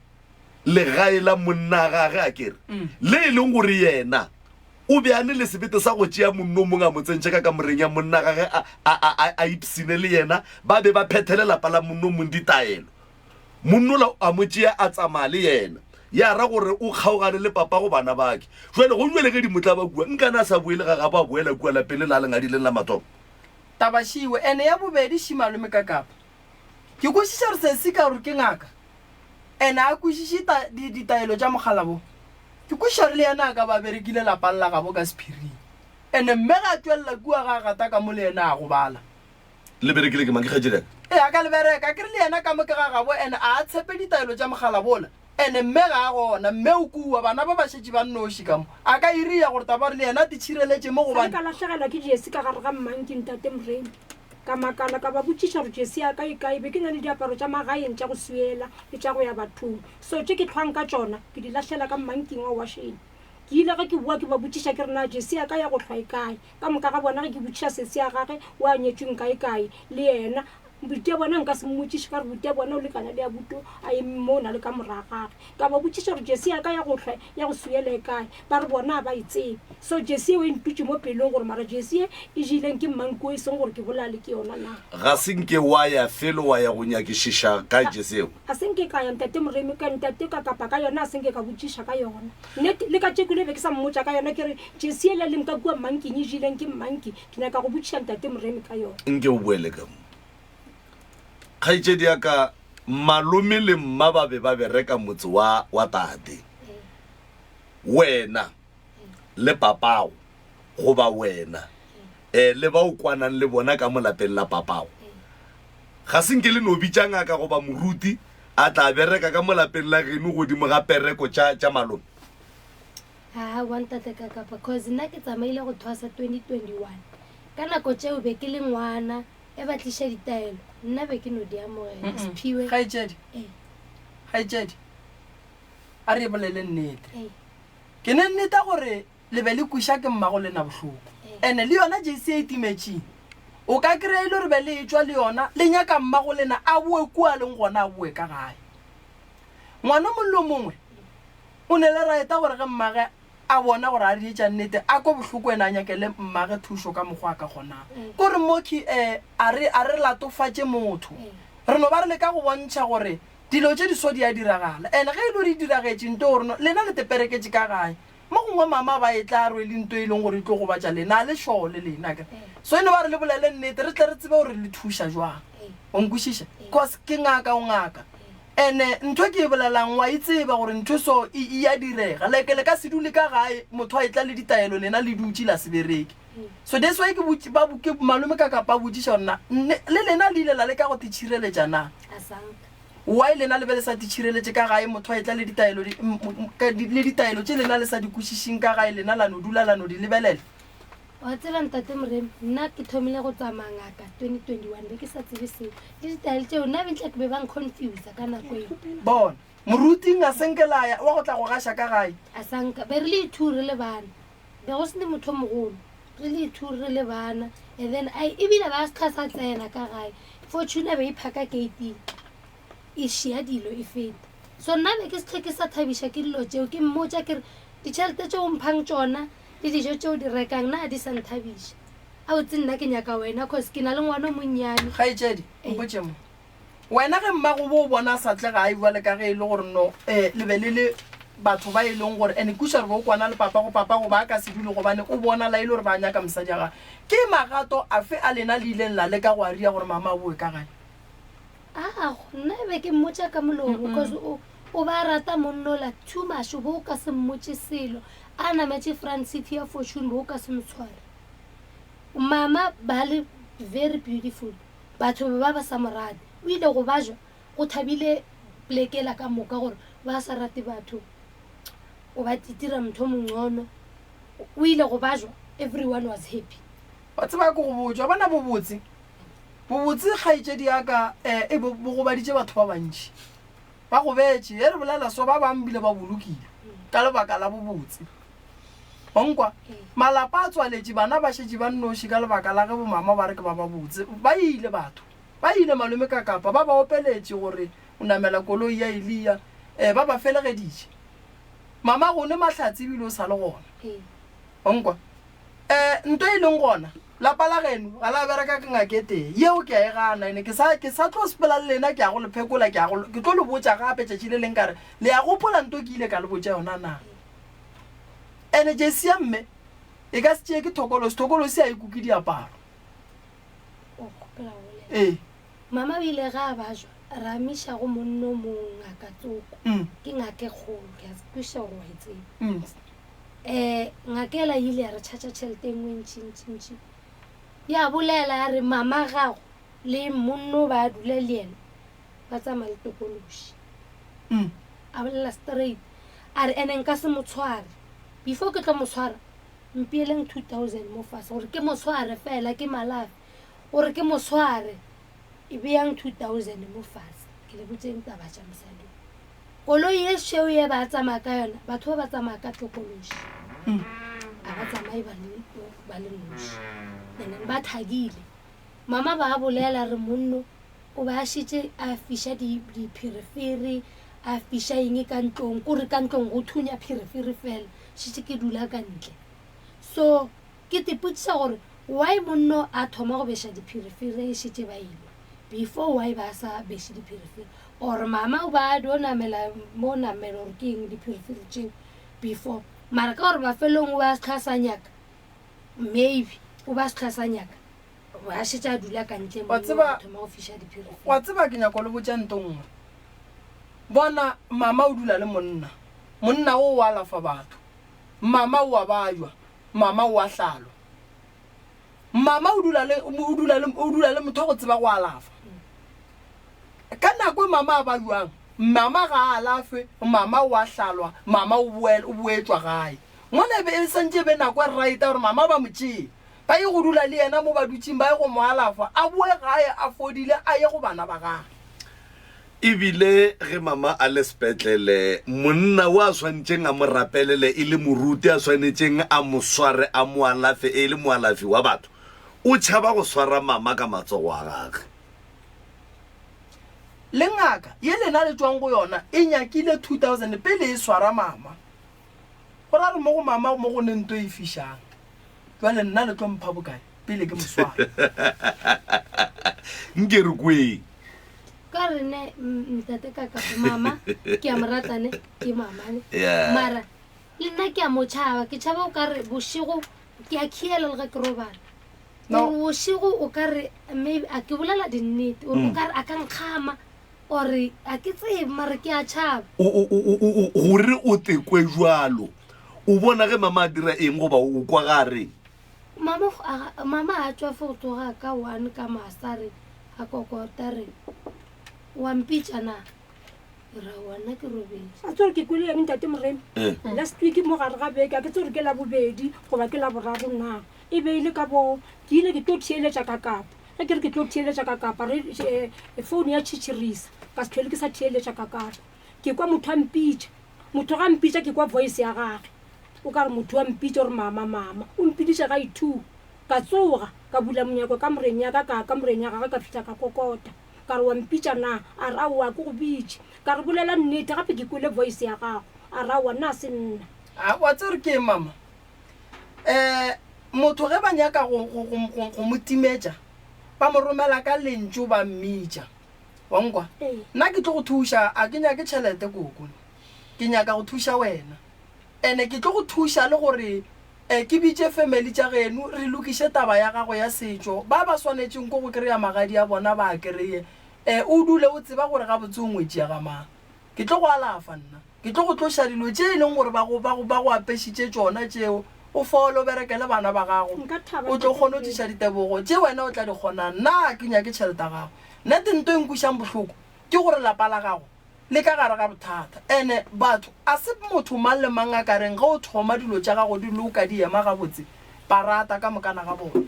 legae la monna gage a kere, le e leng gore yena o be a ne le sebete sa go tšea monno mongwe a mo tsentše ka kamoreng ya monna gage a, a, a, a, a ipsine le yena, ba be ba phethele lapa la monno mong ditaelo. Monnola a mo tšea a tsamaya le yena, ya ra gore o kgaogane le papago bana bake. Jwale go bjale ge di mo tlaba kua, nkane a sa boele ga gabo a boela kua lapeng le la le ngadileng la mathomo. Taba šiwe, ene ya bobedi ši malome ka kapa. Ke kwešiša gore sesi ka gore ke ngaka, ene a kwešiše ta, di, ditaelo tša mogala bo. Ke kwešiša gore le yena a ka ba a berekile lapang la gabo ka sephiring. Ene mme ge a tšwelela kua ga a gata ka mo le yena a gobala. Le berekile ke mang? Ke kgaetšedi ya ka. Ee, a ka le bereka. Akere le yena ka mo ke ga gabo, ene a a tshepe ditaelo tša mogala bola. Ene mme ga a gona, mme o kua, bana ba ba šetše ba nnoši ka mo. A ka iria gore taba gore le yena a titšhireletše mo Sa le gobane. ka lahlegelwa ke jesi ka gare ga mmanki, Ntate Moremi. Ka makala, ka ba botšiša gore jesi ya ka e kae. Be ke na le diaparo tša magaeng tša go swiela le tša go ya bathong. So tše ke hlwang ka tšona, ke di lahlela ka mmanking wa washene. Ke ile ge ke boa ke ba botšiša ke re na jesi ya ka ya go hlwa e kae. Ka moka ga bona ge ke botšiša sesi ya gage o a nyetšweng kaekae le yena. Buti ya bona nka se mmotšiše ka gore buti ya bona o lekana le ya buto a eme mo na le ka morago gage. Ka ba botšiša gore jesi ya ka ya go hlwa ya go swiela e kae, ba re bona ga ba e tsebe. So jesi yeo e ntutše mo pelong gore mara jesi ye e jeleng ke mmankuo e seng gore ke bolale ke yona na. Ga se nke wa ya felo wa ya go nyakišiša ka jesi yeo? Ga se nke ka ya Ntate Moremi, ka Ntate ka kapa ka yona, ga se nke ka botšiša ka yona. Nnete, le katšeko le be ke sa mmotša ka yona, ke re, Jesi yela leng ka kua mmanking e jeleng ke mmanki, ke nyaka go botšiša Ntate Moremi ka yona. Nke o boele ka mo. Kgaetšedi ya ka, malome le mma ba be ba bereka motse wa, wa tate. Wena le papago, goba wena eh, le ba o kwanang le bona ka mo lapeng la papago, ga se nke le no bitša ngaka goba moruti a tla bereka ka mo lapeng la geno godimo ga pereko tša, tša malome? Aowa ntate Kakapa cause nna ke tsamaile go thwasa 2021 ka nako tšeo be ke le ngwana e ba tliša ditaelo nna be ke no di amogela Siphiwe Kgaetšedi, Ee. kgaetšedi, a re e bolele nnete. Ee. Ke ne nneta gore le be le kweša ke mmago lena bohloko. Ee. Ene le yona JC e timetšeng, o ka kry-a e le gore be le etšwa le yona le nyaka mmago lena a boe kua a leng gona a boe ka gae. Ngwana o mongwe le o mongwe o ne le raeta gore ge mmage a bona gore a reetša nnete a kwe bohloko ene a nyakele mmage thušo ka mokgwa a ka kgonang. Ko re Moki um a re a re latofatše motho. Re no ba re leka go bontšha gore dilo tše di so di a diragala. Ene ge e le gore e diragetše nto gore no lena le tepereketše ka gae. Mo gongwe mama ba e tla rwele nto e leng gore e tlo gobatša lena a le šole lena akere. So e no ba re le bolele nnete re tle re tsebe gore le thuša jwang. O nkwešiša? Cause ke ngaka o ngaka. Ene ntho e ke e bolelang wa e tseba gore ntho so e e ya direga. Like le ka se dule ka gae motho a etla le ditaelo lena le dutše la se bereke. So that's why ke botši ba ke malome ka kapa a botšiša gore na nne le lena le ile la leka go titšhireletša na? Asanka. Why lena le be le sa titšhireletše ka gae motho a etla le ditaelo di le ditaelo tše lena le sa di kwešišing ka gae lena la no dula la no di lebelela? Wa tseba ntate Moremi, nna ke thomile go tsamaya ngaka 2021 be ke sa tsebe seo. Le ditaelo tšeo nna bentla ke be ba nconfusa ka nako eo. Bona, moruting a senke la ya wa go tla go gaša ka gae. A sanka, be re le two re le bana. Be go sene motho o mogolo. Re le two re le bana. And then ai ebile ba se sa tsena ka gae. Fortuner be e phaka gate-ing. E šia dilo e feta. So nna be ke se hlwe ke sa thabiša ke dilo tšeo. Ke mmotša ke re ditšhelete tšeo o mphang tšona le dijo tše o di rekang na di sa nthabiša? Abotse nna ke nyaka wena cause ke na le ngwana o monnyane. Kgaetšedi, mpotše mo. Wena ge mmago bo o bona a sa tle gae bjale ka ge e le gore no eh, le be le le batho ba e leng gore and kuša re be o kwana le papago, papago ba ka se dule gobane o bona la e le gore ba nyaka mosadi ya gagwe. Ke magato afe a lena le ileng la leka go a ria gore mama a boe ka gae? Aa, nna e be ke mmotša ka molomo cause o o ba rata monnola too much o bo o ka se mmotše selo. A nametše front seat ya Fortune bo o ka se mo tshware. Mama ba le very beautiful batho be ba ba sa mo rate. O ile go bajwa go thabile plekela ka moka gore ba sa rate batho o ba titira motho o mongcono. O ile go bajwa everyone was happy. Wa tseba ke go botša, wa bona bobotse, bobotse kgaetšedi ya ka eh, e bo, bo gobaditše batho ba bantši. Ba gobetše, ge re bolela so, ba bang bile ba bolokile ka lebaka la bobotse. Wa nkwa? Malapa a tswaletše, bana ba šetše ba nnoši ka lebaka la ge bomama ba re ke ba babotse. Ba ile batho, ba ile malome ka kapa, ba ba opeletše gore o namela koloi ya Eliya, eh, ba ba felegeditše. Mama gone mahlatse ebile o sa le gona. Wa nkwa? Um nto e leng gona, lapa la geno ga la bereka ke ngaka e tee. Yeo ke a e gana, ene ke sa, ke sa tlo sepela le lena, ke ya go le phekola, ke ya go, ke tlo le botša gape tšatši le leng ka re, Le a gopola nto ke ile ka le botša yona na? Ene jesi ya mme e ka se tšee ke thokolosi, thokolosi ga e kuke diaparo. O kgopela go bolela. Ee. Mama o ile ga a bajwa, ra miša go monno o mongwe, ngaka tsoko. Ke ngaka e kgolo, ke a kwešiša gore wa e tseba. Um ngaka ela e ile ya re tšhatša tšhelete e nngwe e ntši-ntši-ntši. Ya bolela ya re mama gago le monno ba dula le yena ba tsamaya le tokološi. A bolela straight a re ene nka se mo tshware before ke tlo mo tshwara mpeeleng 2000 mo fase gore ke mo tshware fela ke malafe gore ke mo tshware e beyang 2000 mo fase ke le botseng taba tša mosadi. Koloi ye šweu ye ba tsamaya ka yona, batho ba ba tsamaya ka tlokološi. A ba tsamaye ba le, ba le noši. And then ba thakile. Mama ba bolela re monno o ba šetše a fiša di, dipherefere, a fiša eng ka ntlong, kore ka ntlong go thunya pherefere fela, šetše ke dula ka ntle. So ke tipotšiša gore why monno a thoma go beša dipherefere e šetše ba ilwa, before why ba sa beše dipherefere. Or mama o ba dio namela mo namela or ke eng dipherefere tšeo before mara ka gore mafelong o ba se sa nyaka maybe o ba se sa nyaka a šetše a dula ka ntle Wa tseba- mo thoma go fiša dipherefere. Wa tseba ke nyaka go le botša nto nngwe. Bona mama o dula le monna. Monna o o alafa batho. Mama o a bajwa. Mama o a hlalwa. Mama o dula le o dula le o dula le motho wa go tseba go alafa. Ka nako e mama a bajuang, mama ga a alafwe, mama o a hlalwa, mama o boel, o boetšwa gae. Mola e be e santše e be nako e right ya gore mama ba mo tšee ba ye go dula le yena mo ba dutšeng ba ye go mo alafa, a boe gae a fodile a ye go bana ba gagwe. E bile ge mama a le sepetlele, monna wo a swanetšeng a mo rapelele e le moruti a swanetšeng a mo sware a mo alafe e le moalafi wa batho, o tšhaba go swara mama ka matsogo a gagwe. Le ngaka ye lena le tšwang go yona e nyakile 2000 pele e swara mama. Go ra re mo go mama mo go ne nto e fišang. Jwale nna le tlo mpha bokae pele ke mo swara? Nke re kweng. Ka re ne ntate ka ka mama ke a mo rata ne ke mama ne. Yeah. Mara le nna ke a mo tšhaba, ke tšhaba o ka re bošego ke a khiela le ge ke robala. No. Gore bošego o ka re maybe a ke bolela dinnete, gore o ka re a ka nkgama or a ke tsebe mara ke a tšhaba. O, o, o, o, o, gore o tekwe jwalo, o bona ge mama a dira eng goba o kwa ga a reng? Mama, a, mama a tšwa fo go tsoga ka one ka masa re a kokota re wa mpitša na? Ke ra wa nna ke robetše. A tsore ke kwele eng ntate Moremi? Eh. Last week mo gare ga beke, a ke tsore ke Labobedi goba ke Laboraro na? E be e le ka bo, ke ile ke tlo theeletša ka kapa. Ge ke re ke tlo theeletša ka kapa, re, eh, phone ya tšhitšhirisa, ka se hlwele ke sa theeletša ka kapa. Ke kwa motho a mpitša. Motho ga a mpitša ke kwa voice ya gage. O ka re motho wa mpitša o re mama, mama. O mpiditše ga i-two. Ka tsoga, ka bula monyako kamoreng ya ka, ka ya kamoreng ya gagwe ka fihla ka kokota. Ka re wa mpitša na? A re aowa ga ke go bitše. Ka re bolela nnete gape ke kwele voice ya gago. A re aowa nna ga se nna. A wa tseba gore ke eng mama? Um motho ge ba nyaka go, go, go, go, go mo timetša, ba mo romela ka lentšu ba mmitša. Wa nkwa? Ee. Nna ke tlo go thuša, a ke nyake tšhelete koko. Ke nyaka go thuša wena. Ene ke tlo go thuša le gore um ke bitše family tša geno re lokiše taba ya gago ya setšo. Ba ba swanetšeng ko go kry-a magadi a bona ba a kry-e. Um o dule o tseba gore gabotse o ngwetši ya ga mang. Ke tlo go alafa nna. Ke tlo go tloša dilo tše e leng gore ba go, ba go, ba go apešitše tšona tšeo, o fole, o berekele bana ba gago, Nka thaba o tlo Ntate kgona go Moremi. tliša ditebogo tše wena o tla di kgonang. Nna ga ke nyake tšhelete ya gago. Nnete nto e nkwišang bohloko ke gore lapa la gago le ka gare ga bothata. Ene batho a se motho mang le mang a ka reng ge o thoma dilo tša gago di loka di ema gabotse, ba rata ka mokana ga bona.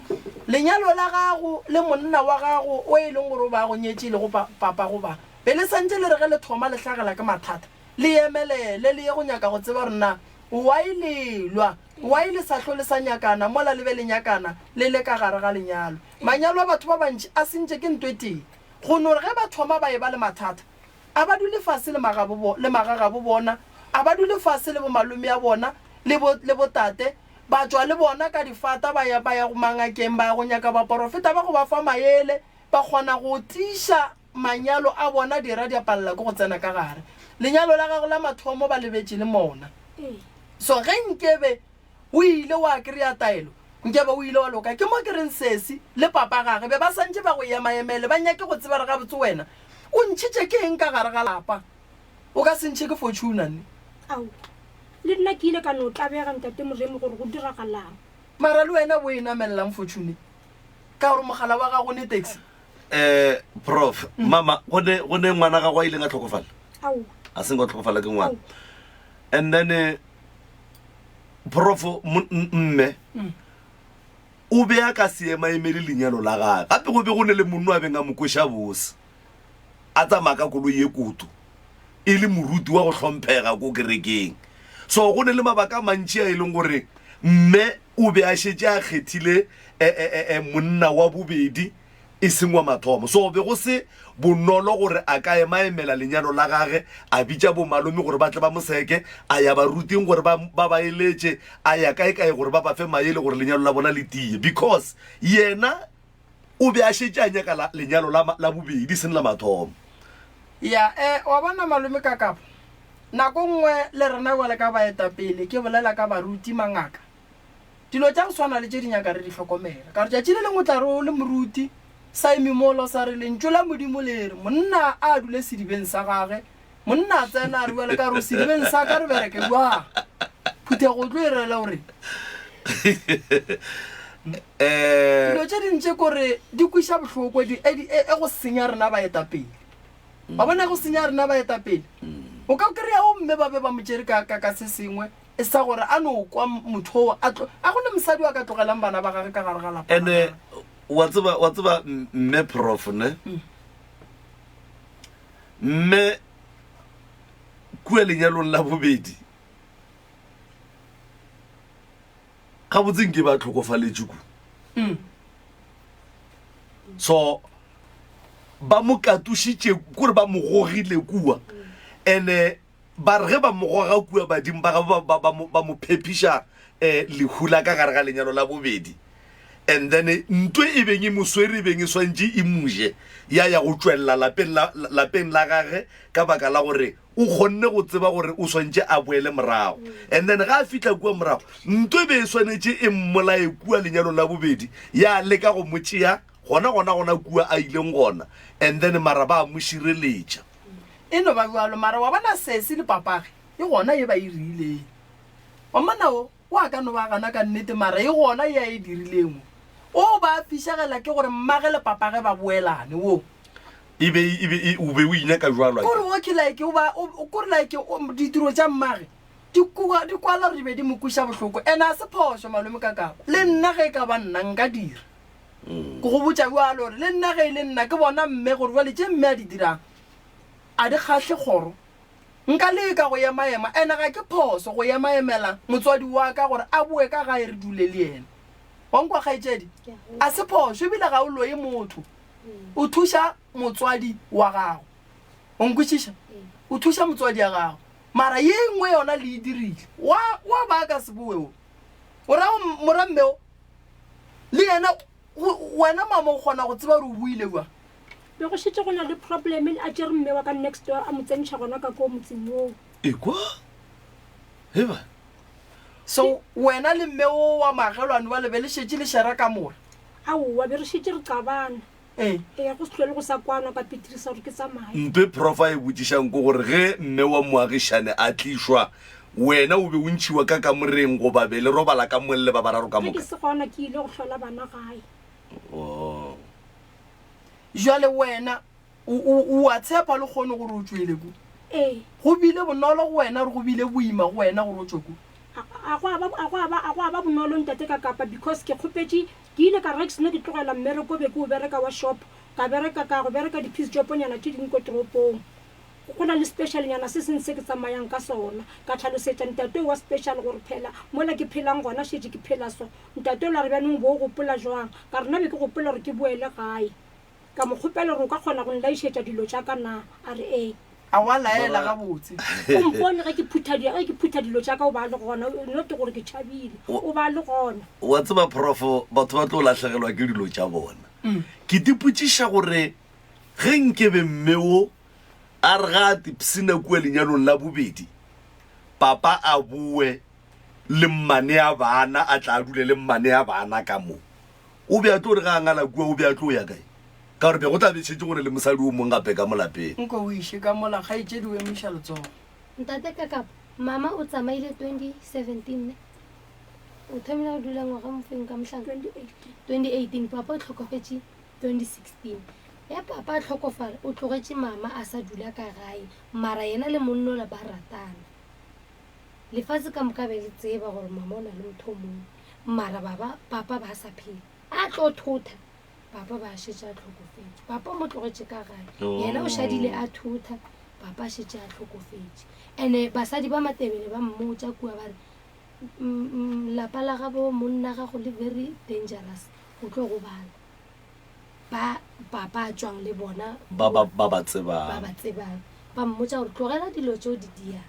Lenyalo la gago le monna wa gago o e leng gore o ba go nyetše e lego pa, papa goba be le santše le re ge le thoma le hlagela ke mathata, le emelele le ye go nyaka go tseba gore na why le lwa, why le sa hlo le sa nyakana mola le be le nyakana le le ka gare ga lenyalo. Manyalo a batho ba bantši a sentše ke nto e tee, go no re ge ba thoma ba eba le mathata, a ba dule fase le magabo, le magagabo bona, a ba dule fase le bomalome a bona, le bo, le botate, ba tšwa le bona ka difata ba ya, ba ya mangakeng, ba ya go nyaka baporofeta ba go ba fa maele, ba kgona go tiiša manyalo a bona, dira di a palela ke go tsena ka gare. Lenyalo la gago la mathomo ba lebetše le mona. So ge nkebe O ile wa kry-a taelo, nkebe o ile wa loka. Ke mo ke reng sesi le papa gage be ba santše ba go emaemele, ba nyake go tseba re gabotse wena o ntšhitše ke eng ka gare ga lapa. O ka se ntšhe ke Fortuna nne. Aowa, le nna ke ile ka no tlabega Ntate Moremi gore go diragalang. Mara le wena o e namelelang Fortune ka gore mogala wa gago ne taxi? Eh, Prof, mama, go ne, go ne ngwana gago a ileng a tlhokofala? Aowa. A se nka tlhokofala ke ngwana. Aowa. And then, eh, Prof, mme o be a ka se emaemele lenyalo la gage. Gape go be go ne le monno a beng a mo kweša bose, a tsamaya ka koloi ye koto, e le moruti wa go hlomphega ko kerekeng. So go ne le mabaka a mantši a e leng gore mme o be a šetše a kgethile e, e, e, e, monna wa bobedi e seng wa mathomo. So be go se bonolo gore a ka emaemela lenyalo la gage, a bitša bomalome gore ba tle ba mo seke, a ya baruting gore ba ba ba eletše, a ya kaekae gore ba ba fe maele gore lenyalo la bona le tie. Because yena o be a šetše a nyaka la, lenyalo la, la bobedi, e seng la mathomo. Ya, eh, wa bona malome Kakapa, nako nngwe le rena bjale ka baetapele, ke bolela ka baruti, mangaka, Dilo tša go swana le tše di nyaka re di hlokomela. Ka gore tšatši le lengwe o tla re o le moruti, sa eme mola o sa re Lentšu la Modimo le re monna a dule sedibeng sa gage, monna a tsena a re bjale ka gore o sedibeng sa ka re bereke bjang? Phuthego o tlo e rela o reng? Dilo tše ding tše kore di kweša bohloko, di, e, di, e, e go senya rena baetapele. Wa bona e go senya rena baetapele. O ka kry-a o mme ba be ba mo tšere ka, ka, ka se sengwe. E sa gore a no kwa motho oo a tlo, a go ne mosadi o a ka tlogelang bana ba gage ka gare ga lapa la Ene gagwe. wa tseba, wa tseba mme prof ne? Mme kua lenyalong la bobedi gabotse nke ba tlhokofaletše ku. So ba mo katošitše kore ba mo gogile kua. Ene Ba re ge ba mo goga kua badimo ba gabo ba, ba, ba, ba mo phepiša eh, lehu la ka gare ga lenyalo la bobedi. And then ntwe e beng e mo swere e beng e swantše e mo je, ya ya go tšwelela lapeng la, lapeng la gage ka baka la gore o kgonne go tseba gore o swantše a boele morago. And then ga a fihla kua morago, ntwe e be e swanetše e mmolaye kua lenyalong la bobedi, ya leka go mo tšea gona gona gona kua a ileng gona, and then mara ba mo šireletša. E no ba bjalo, mara wa bona sesi le papage e gona ye ba e riileng. Wa mmona o, o a ka no ba gana ka nnete mara e gona ye a e dirileng o. O ba fišegela ke gore mmage le papage ba boelane wo. E be, e be, e, o be o inyaka bjalo a Kore o ke like o ba, o, kore like o, ditiro tša mmage di kwa, di kwala gore di be di mo kweša bohloko. And a se phošo malome Kakapa. Le nna ge e ka ba nna nka dira. Ke go botša bjalo gore le nna ge e le nna ke bona mme gore bjale tše mme a di dirang a di kgahle kgoro. Nka leka go emaema ene ga ke phoso go emaemela motswadi wa ka gore a boe ka gae re dule le yena. Wa nkwa kgaetšedi? A se phošo ebile ga o loye motho. O thuša motswadi wa gago. O nkwešiša? O thuša motswadi ya gago. Mara ye nngwe yona le e dirile. Wa, wa ba a ka se boe o. O ra mora mme o Le yena, go, wena mama o kgona go tseba gore o boile bjang. Be go šetše go na le problem a tšere mme wa ka next door a mo tsentšha gona ka koo motseng woo. Ekwa? Heba. So wena le mme wo wa magelwane wa le be le šetše le shera kamora? Aowa, be re šetše re qabana. Ee. Eya, go se hlwe le go sa kwanwa ka Petrisa gore ke tsamaye. Ntho e Prof a e botšišang ke gore ge mme wa moagišane a tlišwa, wena o be o ntšhiwa ka kamoreng goba be le robala ka molle ba bararo ka Ge ke moka? se gona ke ile go hlola bana gae. Oh. Jwale wena o, o, o a tshepa le kgono gore o tšwele ko? Ee. Go bile bonolo go wena gore go bile boima go wena gore o tšwe ko? A, a go a ba, a go a ba, a go a ba bonolo ntate ka kapa because ke kgopetše Ke ile ka re ge ke seno ke tlogela mmereko o be ke o bereka wa shop, ka bereka ka ya go bereka di-piece job-nyana tše dingwe ko toropong. Go na le special-nyana se sengwe se ke tsamayang ka sona. Ka hlalosetša ntate o wa special gore phela mola ke phelang gona šetše ke phela so. Ntate ola a re bjanong o bo o gopola jwang? Ka re nna be ke gopola gore ke boele gae. Ka mo kgopela gore o ka kgona go nlaišetša dilo tša ka na? A re ee. A wa laela gabotse. O mpone ge ke phutha di, ge ke phutha dilo tša ka o ba le gona, not gore ke tšhabile, o ba le gona. Wa tseba Prof, batho ba tlo lahlegelwa ke dilo tša bona. Ke tipotšiša gore ge nkebe mme wo a re ga a tipshina kua lenyalong la bobedi, papa a boe le mmane a bana, a tla a dule le mmane a bana ka mo. O be a tlo re ge a ngala kua, o be a tlo ya kae? Ka gore be go tla be šetše go ne le mosadi o mong gape ka mo lapeng. Nko o iše ka mola, kgaetšedi o emiša letsogo. Ntate Kakapa, mama o tsamaile 2017 ne? O thomile go dula ngwaga mofeng ka mohlanka? 2018. 2018, papa o hlokofetše 2016. Ge papa a hlokofala, o tlogetše mama a sa dula ka gae, mara yena le monnola ba ratana. Lefase ka moka be le tseba gore mama o na le motho o mongwe, mara baba, papa ba sa phela. A tlo thotha, papa ba šetše a hlokofetše. Papa o mo tlogetše ka gae, yena o šadile a thotha, papa a šetše a hlokofetše. And-e basadi ba Matebele ba mmotša kua ba re, lapa la gabo monna gago le very dangerous, o tlo gobala. Ba papa a tšwang le bona Ba ba ba ba tsebang. Ba ba tsebang. Ba mmotša gore tlogela dilo tšeo di diang.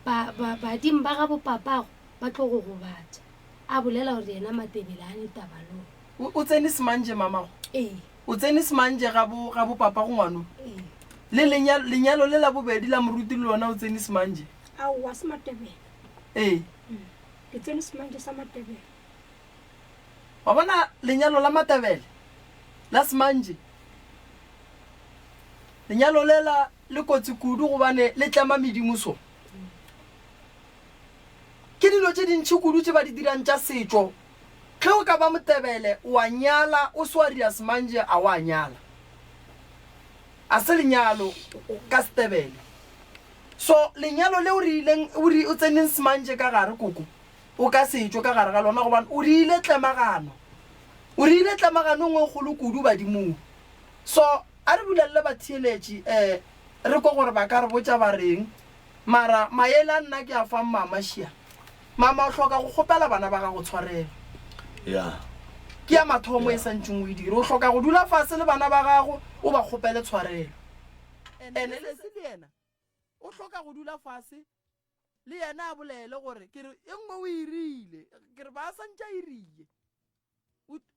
Ba, ba, badimo ba gabo papago ba tlo go gobatša. A bolela gore yena Matebele a ne taba le ona. O, o tsene semanje mamago? Ee. O tsene semanje gabo, gabo papago ngwano? Ee. Le lenyalo, lenyalo le la bobedi la moruti le lona o tsene semanje? Aowa, se Matebele. Ee. Ke tsene semanje sa Matebele. Wa bona lenyalo la Matebele la semanje, lenyalo lela le kotsi kudu gobane le tlema medimo so. Ke dilo tše dintši kudu tše ba di dirang tša setšo. Ge o ka ba Motebele wa nyala o se wa dira semanje a wa nyala. A se lenyalo ka Setebele. So lenyalo leo re ileng o re o tseneng semantše ka gare koko o ka se tšwe ka gare ga lona gobane o re ile tlemagano. O re ile tlemagano e nngwe e kgolo kudu badimong. So a re bulelele batheeletši um re kwe gore ba ka re botša ba reng. Mara maele a nna ke a fang mama šia. Mama o hloka go kgopela bana ba gago tshwarelo. Yeah. Ke ya mathomo e santšeng o e dire. O hloka go dula fase le bana ba gago o ba kgopele tshwarelo. Ene Lesi le yena o hloka go dula fase le yena a bolele gore ke re e nngwe o e rile ke re ba santše a e rile.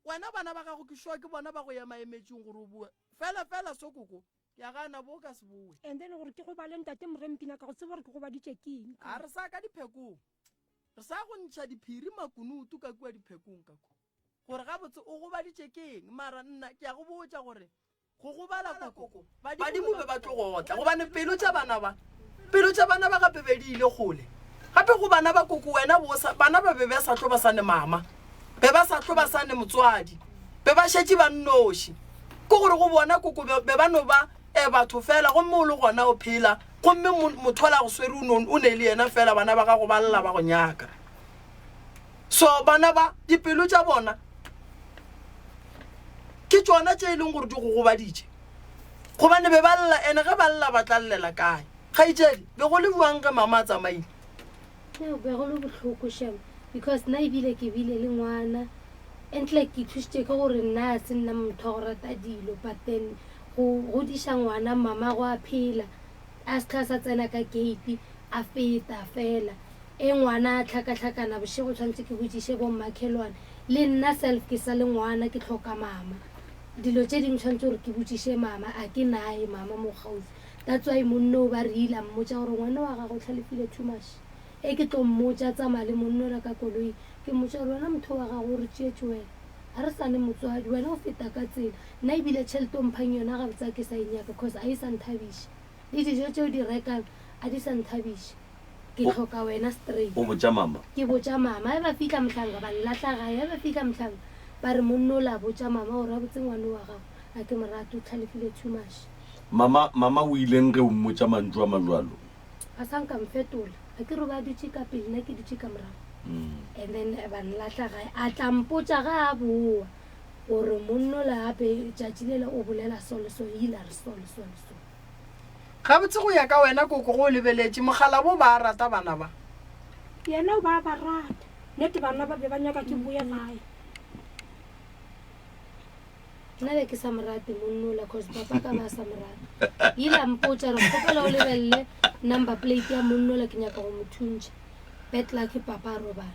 Wena bana ba gago ke sure ke bona ba go ema emetšeng gore o boe. Fela fela so koko ke a gana bo ka se boe. And then gore ke gobale ntate Moremi ke nyaka go tseba gore ke gobaditše ke eng. A re sa ka diphekong. Re sa go ntšha diphiri makunutu ka kua diphekong ka kua. Gore gabotse o gobaditše ke eng mara nna ke a go botša gore Go gobala koko, badimo be ba tlo go otla, gobane pelo tša bana ba, pelo tša bana ba gape be di ile kgole. Gape go bana ba koko wena bo sa, bana ba be ba sa tlo ba sa ne mama, be ba sa tlo ba sa ne motswadi, be ba šetše ba nnoši. Ke gore go bona koko be, be ba no ba e batho fela, gomme o le gona o phela, gomme mo, motho ola go swere o no, o ne le yena fela, bana ba gago ba lla ba go nyaka. So bana ba, dipelo tša bona ke tšona tše e leng gore di go gobaditše, gobane be ba lla, ene ge ba lla ba tla llela kae? Kgaetšedi, be go le bjang ge mama a tsamaile? Neo, Be go le bohloko shem, because nna ebile ke bile le ngwana, entle ke thušitše ke gore nna a se nna motho wa go rata dilo, but then go godiša ngwana mama go a phela, a se tlha sa tsena ka gate a feta fela. E ngwana a hlakahlakana bošego tshwanetse ke botšiše bo mmakhelwane le nna self ke sa le ngwana ke hloka mama dilo tše dingwe tshwanetse gore ke botšiše mama a ke naye mama mo kgauswi that's why monno o ba re ile a mmotša gore ngwana wa gago o hlalefile too much e ke tlo mmotša tsamaya le monno la ka koloi ke mmotša gore wena motho wa gago o re tšeetše wena ga re sane motswadi wena o feta ka tsela nna ebile tšhelete o mphang yona gabotse a ke sa e nyaka cause a e sa nthabiše le dijo tšeo di rekang a di sa nthabiše Ke hloka wena straight. O botša mama? Ke botša mama. Ge ba fihla mohlanka ba nlahla gae. Ge ba fihla mohlanka ba re monna ola botša mama gore gabotse ngwana wa gago ga ke mo rate o hlalefile too much. Mama, mama o ileng ge o mmotša mantšu a majwalo? Ga sa nka mfetola. Ga ke re o be a dutše ka pele nna ke dutše ka morago. And then ba nlahla gae. A tla mpotša ge a boa gore monna ola gape tšatši lela o bolela so le so, ile a re so le so le so. Gabotse go ya ka wena koko ge o lebeletše, mokgalabo ba a rata bana ba? Yena o ba a ba rata. Nnete bana ba be ba nyaka ke boye gae. Nna be ke sa mo rate monna ola cause papa ka ba sa mo rate. Ile a mpotša re kgopela o lebelele number plate ya monna ola ke nyaka go mo thuntšha. Bad luck papa a robala.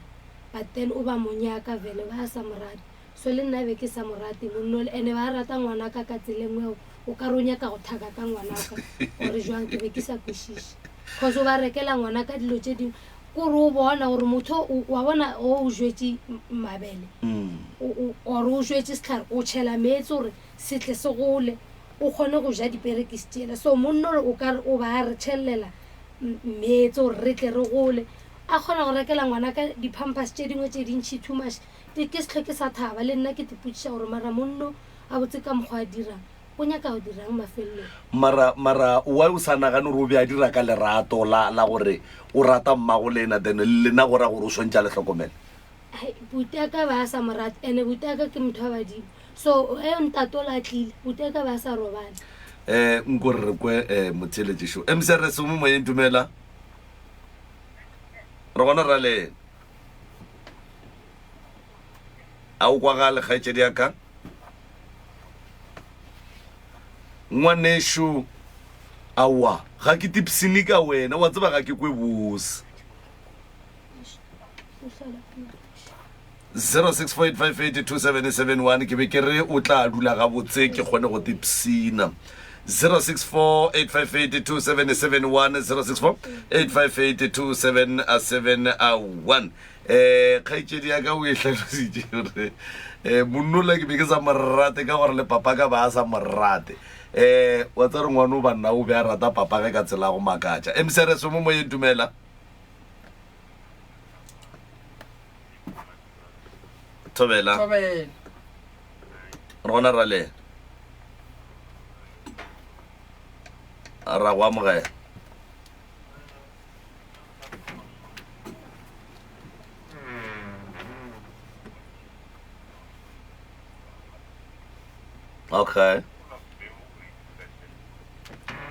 But then o ba mo nyaka vele ba sa mo rate. So le nna be ke sa mo rate monna ole ene ba rata ngwanaka ka tsela e nngwe o ka re o nyaka go thaka ka ngwanaka ore jwang ke be ke sa kwešiše cause o ba rekela ngwanaka dilo tše dingwe kore o bona gore motho wa bona o o jwetše mabele or o jwetše sehlare o tšhela meetse gore se tle se gole o kgone go ja diperekisi tšela so monna ole o ka re o ba re tšhelela meetse gore re tle re gole a kgona go rekela ngwanaka di-pampers tše dingwe tše dintšhi too much Ke, ke se hlwe ke sa thaba, le nna ke tipotšiša gore mara monno a botse ka mokgwa a dirang, o nyaka go dirang mafelelong? Mara, mara why o sa nagane gore o be a dira ka lerato la, la gore o rata mmago lena, then le lena go ra gore o swantše a le hlokomele? Hai, buti ya ka ba a sa mo rate, and-e buti ya ka ke motho wa badimo, so ge ntate ola a tlile, buti ya ka ba a sa robala. Eh, nko re re kwe eh, motheeletši šo. MCRS o mo moyeng, dumela. Re gona ra lena. A o kwagale, kgaetšedi ya ka? Ngwanešu, aowa, ga ke tipsine ka wena, wa tseba ga ke kwe bose. 0648582771 ke be ke re o tla dula gabotse ke kgone go tipsina. 0648582771 0648582771 um kgaetšedi ya ka o e hlalositše gore um monnola ke be ke sa mo rate ka gore le papa ka ba a sa mo rate um wa tsa re ngwane o banna o be a rata papa ge ka tsela go makatša mcrs mo moyeng dumela thobela Thobela. Re gona ra le ra go amogela. Okay.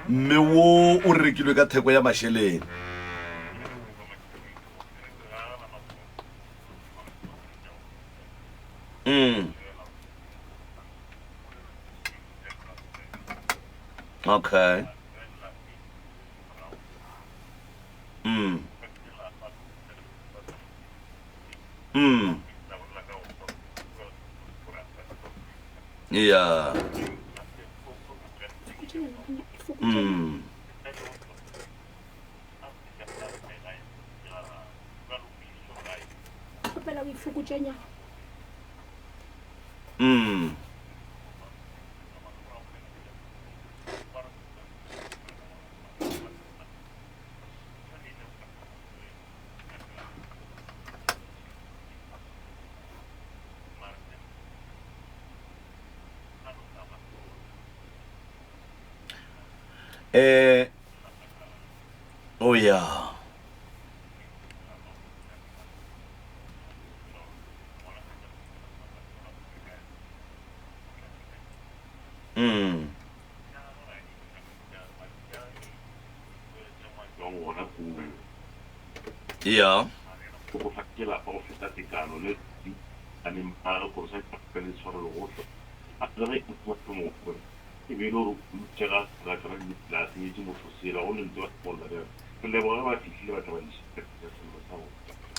Mme wo o rekilwe ka theko ya mašeleng. Mm. Okay. Mm. Mm. Yeah. Mm. Kgopela o ifokotšenyana. Mm. Eh oh yeah. Mm. Ya.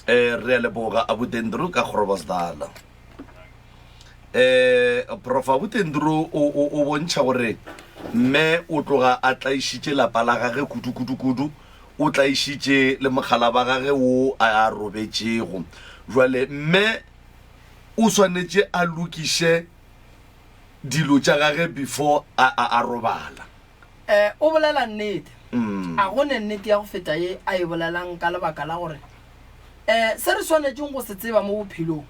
Eh, re a leboga abutendru ka kgorobasdala eh prof abutendru o o o bontšha gore mme o tloga a tlaišitše lapa la gage kudu kudu kudu o tlaišitše le mogala ba gage wo a robetšego jwale mme o swanetše a lokiše dilo tša gage before a, a, a robala. Eh, o bolela nnete. Mm. A go ne nnete ya go feta ye a e bolelang ka lebaka la gore eh, se re swanetšeng go se tseba mo bophelong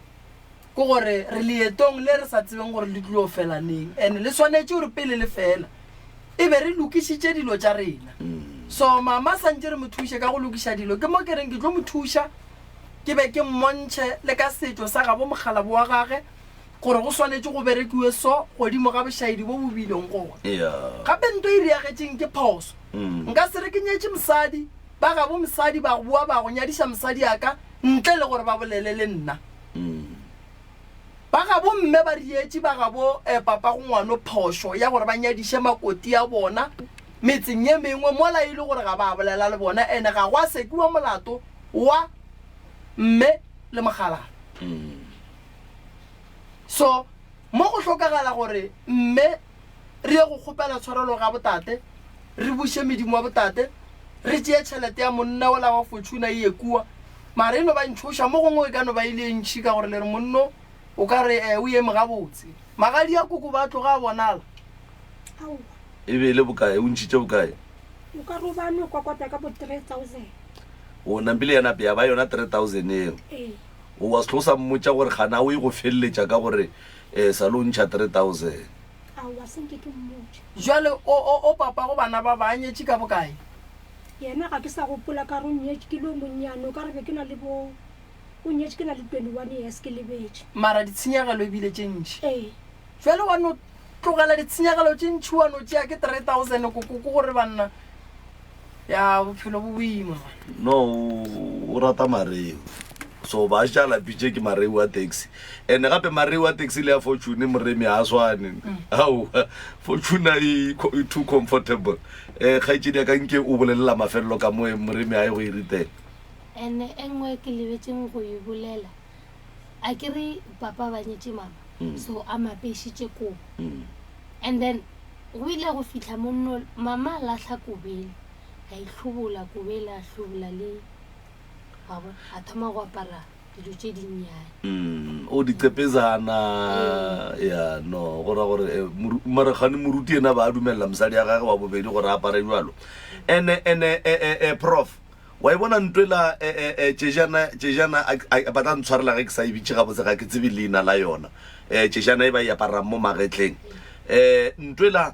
ke gore re leetong le re sa tsebeng gore le tlilo fela neng and le swanetše gore pele le fela e be re lokišitše dilo tša rena. Mm. So mama santše re mo thuše ka go lokiša dilo ke mo ke reng ke tlo mo thuša ke be ke mmontšhe le ka setšo sa gabo mokgalabo wa gage gore go swanetše go berekiwe so godimo ga bošaedi bo bo bileng gona. Gape nto e riagetšeng ke phoso. Mm. Nka se re ke nyetše mosadi, ba gabo mosadi ba boa ba go nyadiša mosadi a ka ntle le gore ba bolele le nna. Mm. Ba gabo mme ba rietše ba gabo eh, papa go ngwano phošo ya gore ba nyadiše makoti a bona metseng ye mengwe mola e le gore ga ba bolela le bona ene ga gwa sekiwa molato wa mme le mogalana. Mm. So mo go hlokagala gore mme re ye go kgopela tshwarelo ga botate, re buše medimo wa botate, re tšee tšhelete ya monna ola wa Fortuna e ye kua. Mara e no ba ntšhoša, mo gongwe e ka no ba e le e ntši ka gore le re monno o ka re eh, o eme gabotse. Magadi a koko ba tloga a bonala. Aowa. E be e le bokae? O ntšhitše bokae? O ka re o ba no kokota ka bo 3000. O nampile ya nape ya ba yona 3000 eo. Ee. O wa se sa mmotša gore gana o ye go feleletša ka gore um sa lo ntšha 3000. Aowa se nke ke mmotše. Jwale o, o, o papago bana ba ba nyetše ka bokae? Yena ga ke sa gopola ka re o nyetše ke le o monnyane, o ka re be ke na le bo, o nyetše ke na le 21 years ke lebetše. Mara ditshenyegelo e bile tše ntši. Ee. Jwale wa no tlogela ditshenyegelo tše ntši wa no tšea ke 3000 koko ke gore banna ya bophelo bo boima man. No o rata mareu so ba šetše a lapitše ke mareu a taxi and gape mareu a taxi le ya fortune moremi ga a swane aowa fortune e e too comfortable um kgaetšedi ya ka nke o bolelela mafelelo ka mo moremi a ye go e ritela And e nngwe ke lebetšeng go e bolela a ke re papa ba nyetše mama mm. so a mapešitše kobo mm. and then go ile go fihla monno mama a lahla kobele a itlhobola kobele a hlobola le wa bona a thoma go apara dilo tše dinnyane mm, o diqepezana ee. ya no go ra gore eh, mara gane moruti ena ba a dumelela mosadi ya gage wa bobedi gore a apare jalo ene ene eh, eh, prof Wa e bona ntwela e, e, e, tšejana, tšejana, a, a, ba tla ntshwarela ge ke sa e bitše gabotse, ga ke tsebe leina la yona. E, tšejana e ba e aparang mo magetleng. E, ntwela,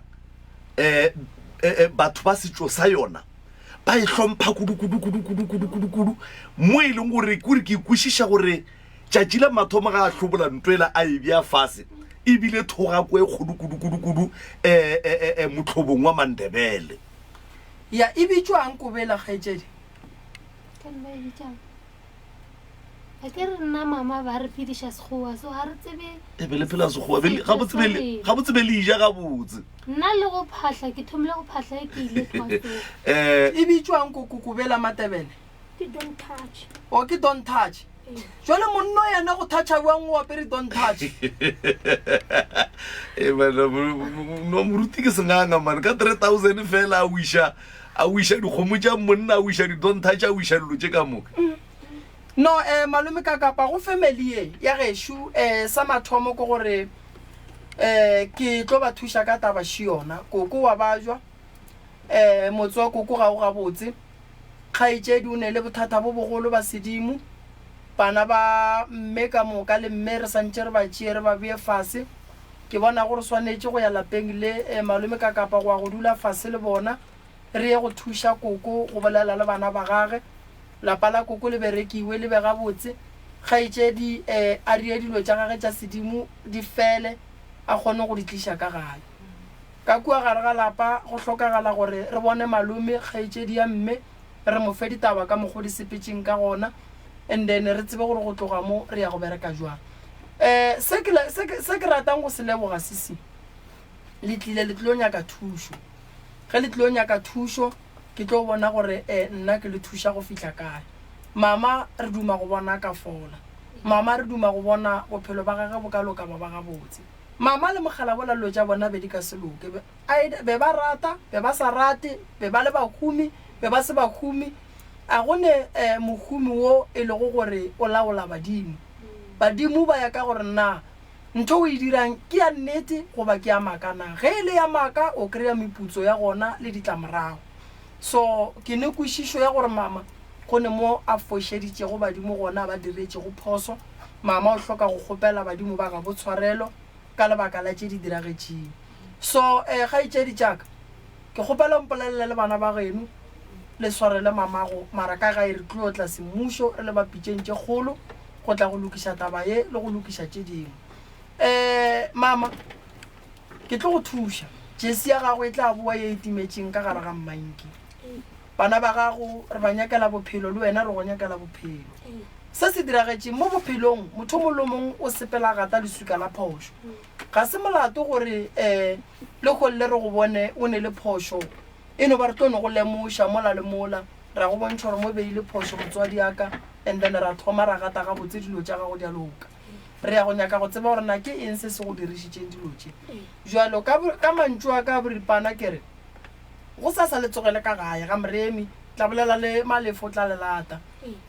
e, e, e, batho ba setšo sa yona ba e hlompha kudu, kudu, kudu, kudu, kudu, kudu, kudu, mo e leng gore, kore ke kwešiša gore tšatši la mathomo ga a hlobola ntwela a e bea fase. e bile thogako e kgolo kudu-kudu-kudu um mohlobong wa Mandebele. Ya, e bitšwang kobela, kgaetšedi? Ka nna e bitšang? A ke re nna mama ba re phediša sekgowa, so ga re tsebe. E be le phela sekgowa, be le- gabotse be le- gabotse be le ja gabotse. Nna le go phahla, ke thomile go phahla e ke ile thwasong. Um E bitšwang koko kobela Matebele? Ke don't touch. O ke don't touch. Jwale monno yena go thatšha bjang o apere don't touch? E bana, no moruti ke senganga man ka 3000 fela a wiša a wiša dikgomo tša monna a wiša di don't touch a wiša dilo tše ka moka. No eh malome ka kapa go family ye ya gešo eh sa mathomo ke gore eh ke tlo ba thuša ka taba še yona koko wa bajwa eh motse wa koko ga o gabotse. Kgaetšedi o ne le bothata bo bogolo ba sedimo. Bana ba mme ka moka le mme re santše re ba tšee re ba bee fase. Ke bona go re swanetše go ya lapeng le malome ka kapa go ya go dula fase le bona re ye go thuša koko go bolela le bana ba gage. Lapa la koko le berekiwe le be gabotse. Kgaetšedi a rie dilo tša gage tša sedimo di fele a kgone go di tliša ka gae. Ka kua gare ga lapa go hlokagala gore re bone malome, kgaetšedi ya mme, re mo fe ditaba ka mokgo di sepetšeng ka gona and then re tsebe gore go tloga mo re ya go bereka jwang. Um se ke se ke se ke ratang go se leboga sisi, le tlile le tlilo nyaka thušo. Ge le tlilo nyaka thušo ke tlo bona gore um nna ke le thuša go fihla kae. Mama re duma go bona ka fola. Mama re duma go bona bophelo ba gage bo ka loka ba ba gabotse. Mama le mokgalabole dilo tša bona be di ka se loke. Be, either be ba rata, be ba sa rate, be ba le bahumi, be ba se bahumi. A go ne eh, mohumi wo e lego gore o laola badimo. Badimo ba ya ka gore na ntho o e dirang ke ya nnete goba ke ya maaka na. Ge e le ya maaka o kry-a meputso ya gona le ditlamorago. So ke ne kwešišo ya gore mama go ne mo a fošeditšego badimo gona a ba diretšego phoso. Mama o hloka go kgopela badimo ba gabo tshwarelo ka lebaka la tše di diragetšeng. So eh kgaetšedi tša ka, ke kgopela o mpolelele le bana ba geno le swarele mamago mara ka gae re tlo tla semmušo re le ba pitšeng tše kgolo go tla go lokiša taba ye le go lokiša tše dingwe. Eh mama, ke tlo go thuša. Jesi ya gago e tla boa ye e timetšeng ka gare ga mmanki. Bana ba gago re ba nyakela bophelo le wena re go nyakela bophelo. Se se diragetšeng mo bophelong, motho o mongwe le o mongwe o sepela gata leswika la phošo. Ga se molato gore um lehono le re go bone o ne le phošo, e no ba re tlo no go lemoša mola le mola, ra go bontšha gore mo beile phošo motswadi ya ka, and then ra thoma ra gata gabotse dilo tša gago di a loka. Re ya go nyaka go tseba gore na ke eng se se go dirišitšeng dilo tše. Bjalo ka, ka mantšu a ka a boripana ke re, Gosasa le tsogele ka gae ga Moremi, tla bolela le Malefo o tla le lata.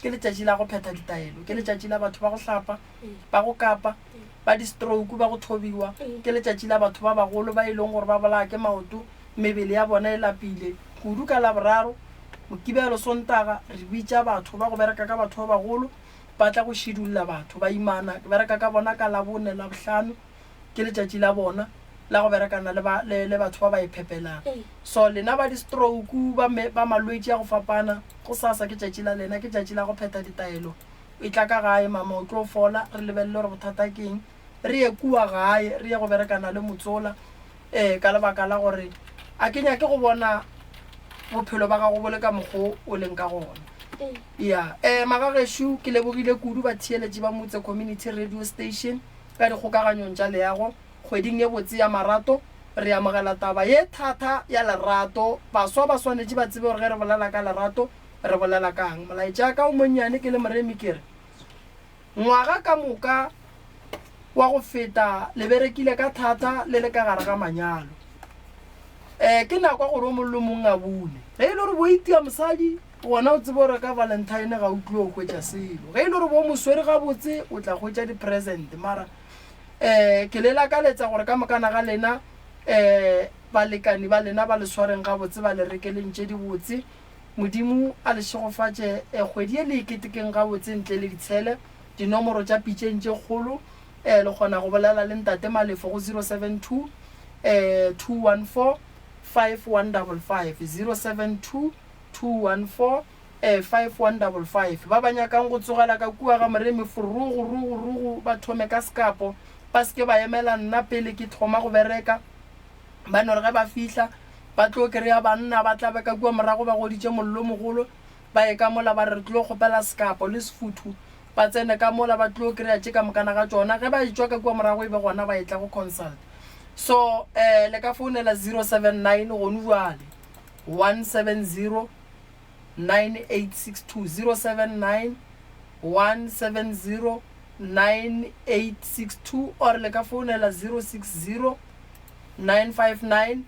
Ke letšatši la go phetha ditaelo, ke letšatši la batho ba go hlapa, ba go kapa, ba di-stroke, ba go thobiwa, ke letšatši la batho ba bagolo ba e leng gore ba bolaya ke maoto, mebele ya bona e lapile kudu. Ka Laboraro, Mokibelo, Sontaga re bitša batho ba go bereka ka batho ba bagolo ba tla go šidulla batho ba imana. Ke bereka ka bona ka Labone, Labohlano. Ke letšatši la bona la go berekana le, ba, le, le batho ba ba iphepelang. So lena ba di-stroke, ba, me, ba malwetši a go fapana, gosasa ke tšatši la lena, ke tšatši la go phetha ditaelo. Etla ka gae, mama, o tlo fola, re lebelele gore bothata ke eng. Re ye kua gae, re ye go berekana le motsola, ee, ka lebaka la gore a ke nyake go bona bophelo ba gago bo le ka mokgo o leng ka gona. Ya, um magagešo, ke lebogile kudu batheeletši ba Motse Community Radio Station. Ka dikgokaganyong tša leago kgweding ye botse ya marato, re amogela taba ye thata ya lerato. Baswa ba swanetše ba tsebe gore ge re bolela ka lerato, re bolela ka'ng. Molaetša ka o monnyane ke le moremi ke re, ngwaga ka moka wa go feta le berekile ka thata le le ka gare ga manyalo. Um ke nako ya gore o mong le o mong a bune. Ge e le gore bo itia mosadi, Gona o tsebe gore ka Valentine ga o tlo hwetša selo. Ge e le gore bo mo swere gabotse, o tla hwetša di-present. Mara um ke le lakaletsa gore ka mokana ga lena um balekani ba lena ba le swareng gabotse, ba le rekeleng tše dibotse. Modimo a le šegofatše um kgwedi ye le e ketekeng gabotse ntle le ditshele. Dinomoro tša pitšeng tše kgolo um le kgona go bolela le Ntate Malefo go 072 um 214 5155, 072 214 5155. Ba ba nyakang go tsogela ka kua ga Moremi forogo, rogo, rogo, ba thome ka sekapo. Ba se ke ba emela nna pele ke thoma go bereka. Ba no re ge ba fihla, ba tlo kry-a banna ba tla be ka kua morago ba goditše mollo o mogolo, ba ye ka mola ba re re tlo kgopela sekapo le sefuthu, ba tsene ka mola ba tlo kry-a tše ka mokana ga tšona. Ge ba etšwa ka kua morago e be gona ba etla go consult. So um le ka founela 079 gonu bjale 170 9862, 079 170 9862 or le ka founela 060 959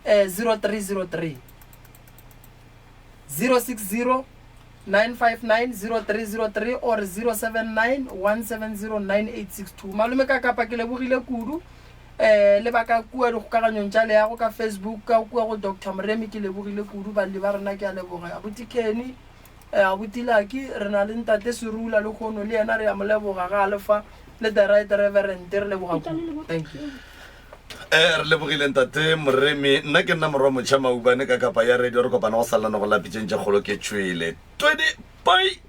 0303. 060 959 0303 or 079 170 9862. Malome ka kapa ke lebogile kudu eh le ba ka kua dikgokaganyong tša leago ka Facebook ka kua go Doctor Moremi ke lebogile kudu balli ba rena ke a leboga abuti Kenny eh abuti Lucky re na le ntate Serula le kgono le yena re a mo leboga ga a le fa le the right reverend re leboga kudu thank you. Eh, re lebogile ntate Moremi. Nna ke nna morwa motšha Maubane ka kapa ya radio re kopana go salana go la pitšeng tše kgolo ke tšwele. 20 bye.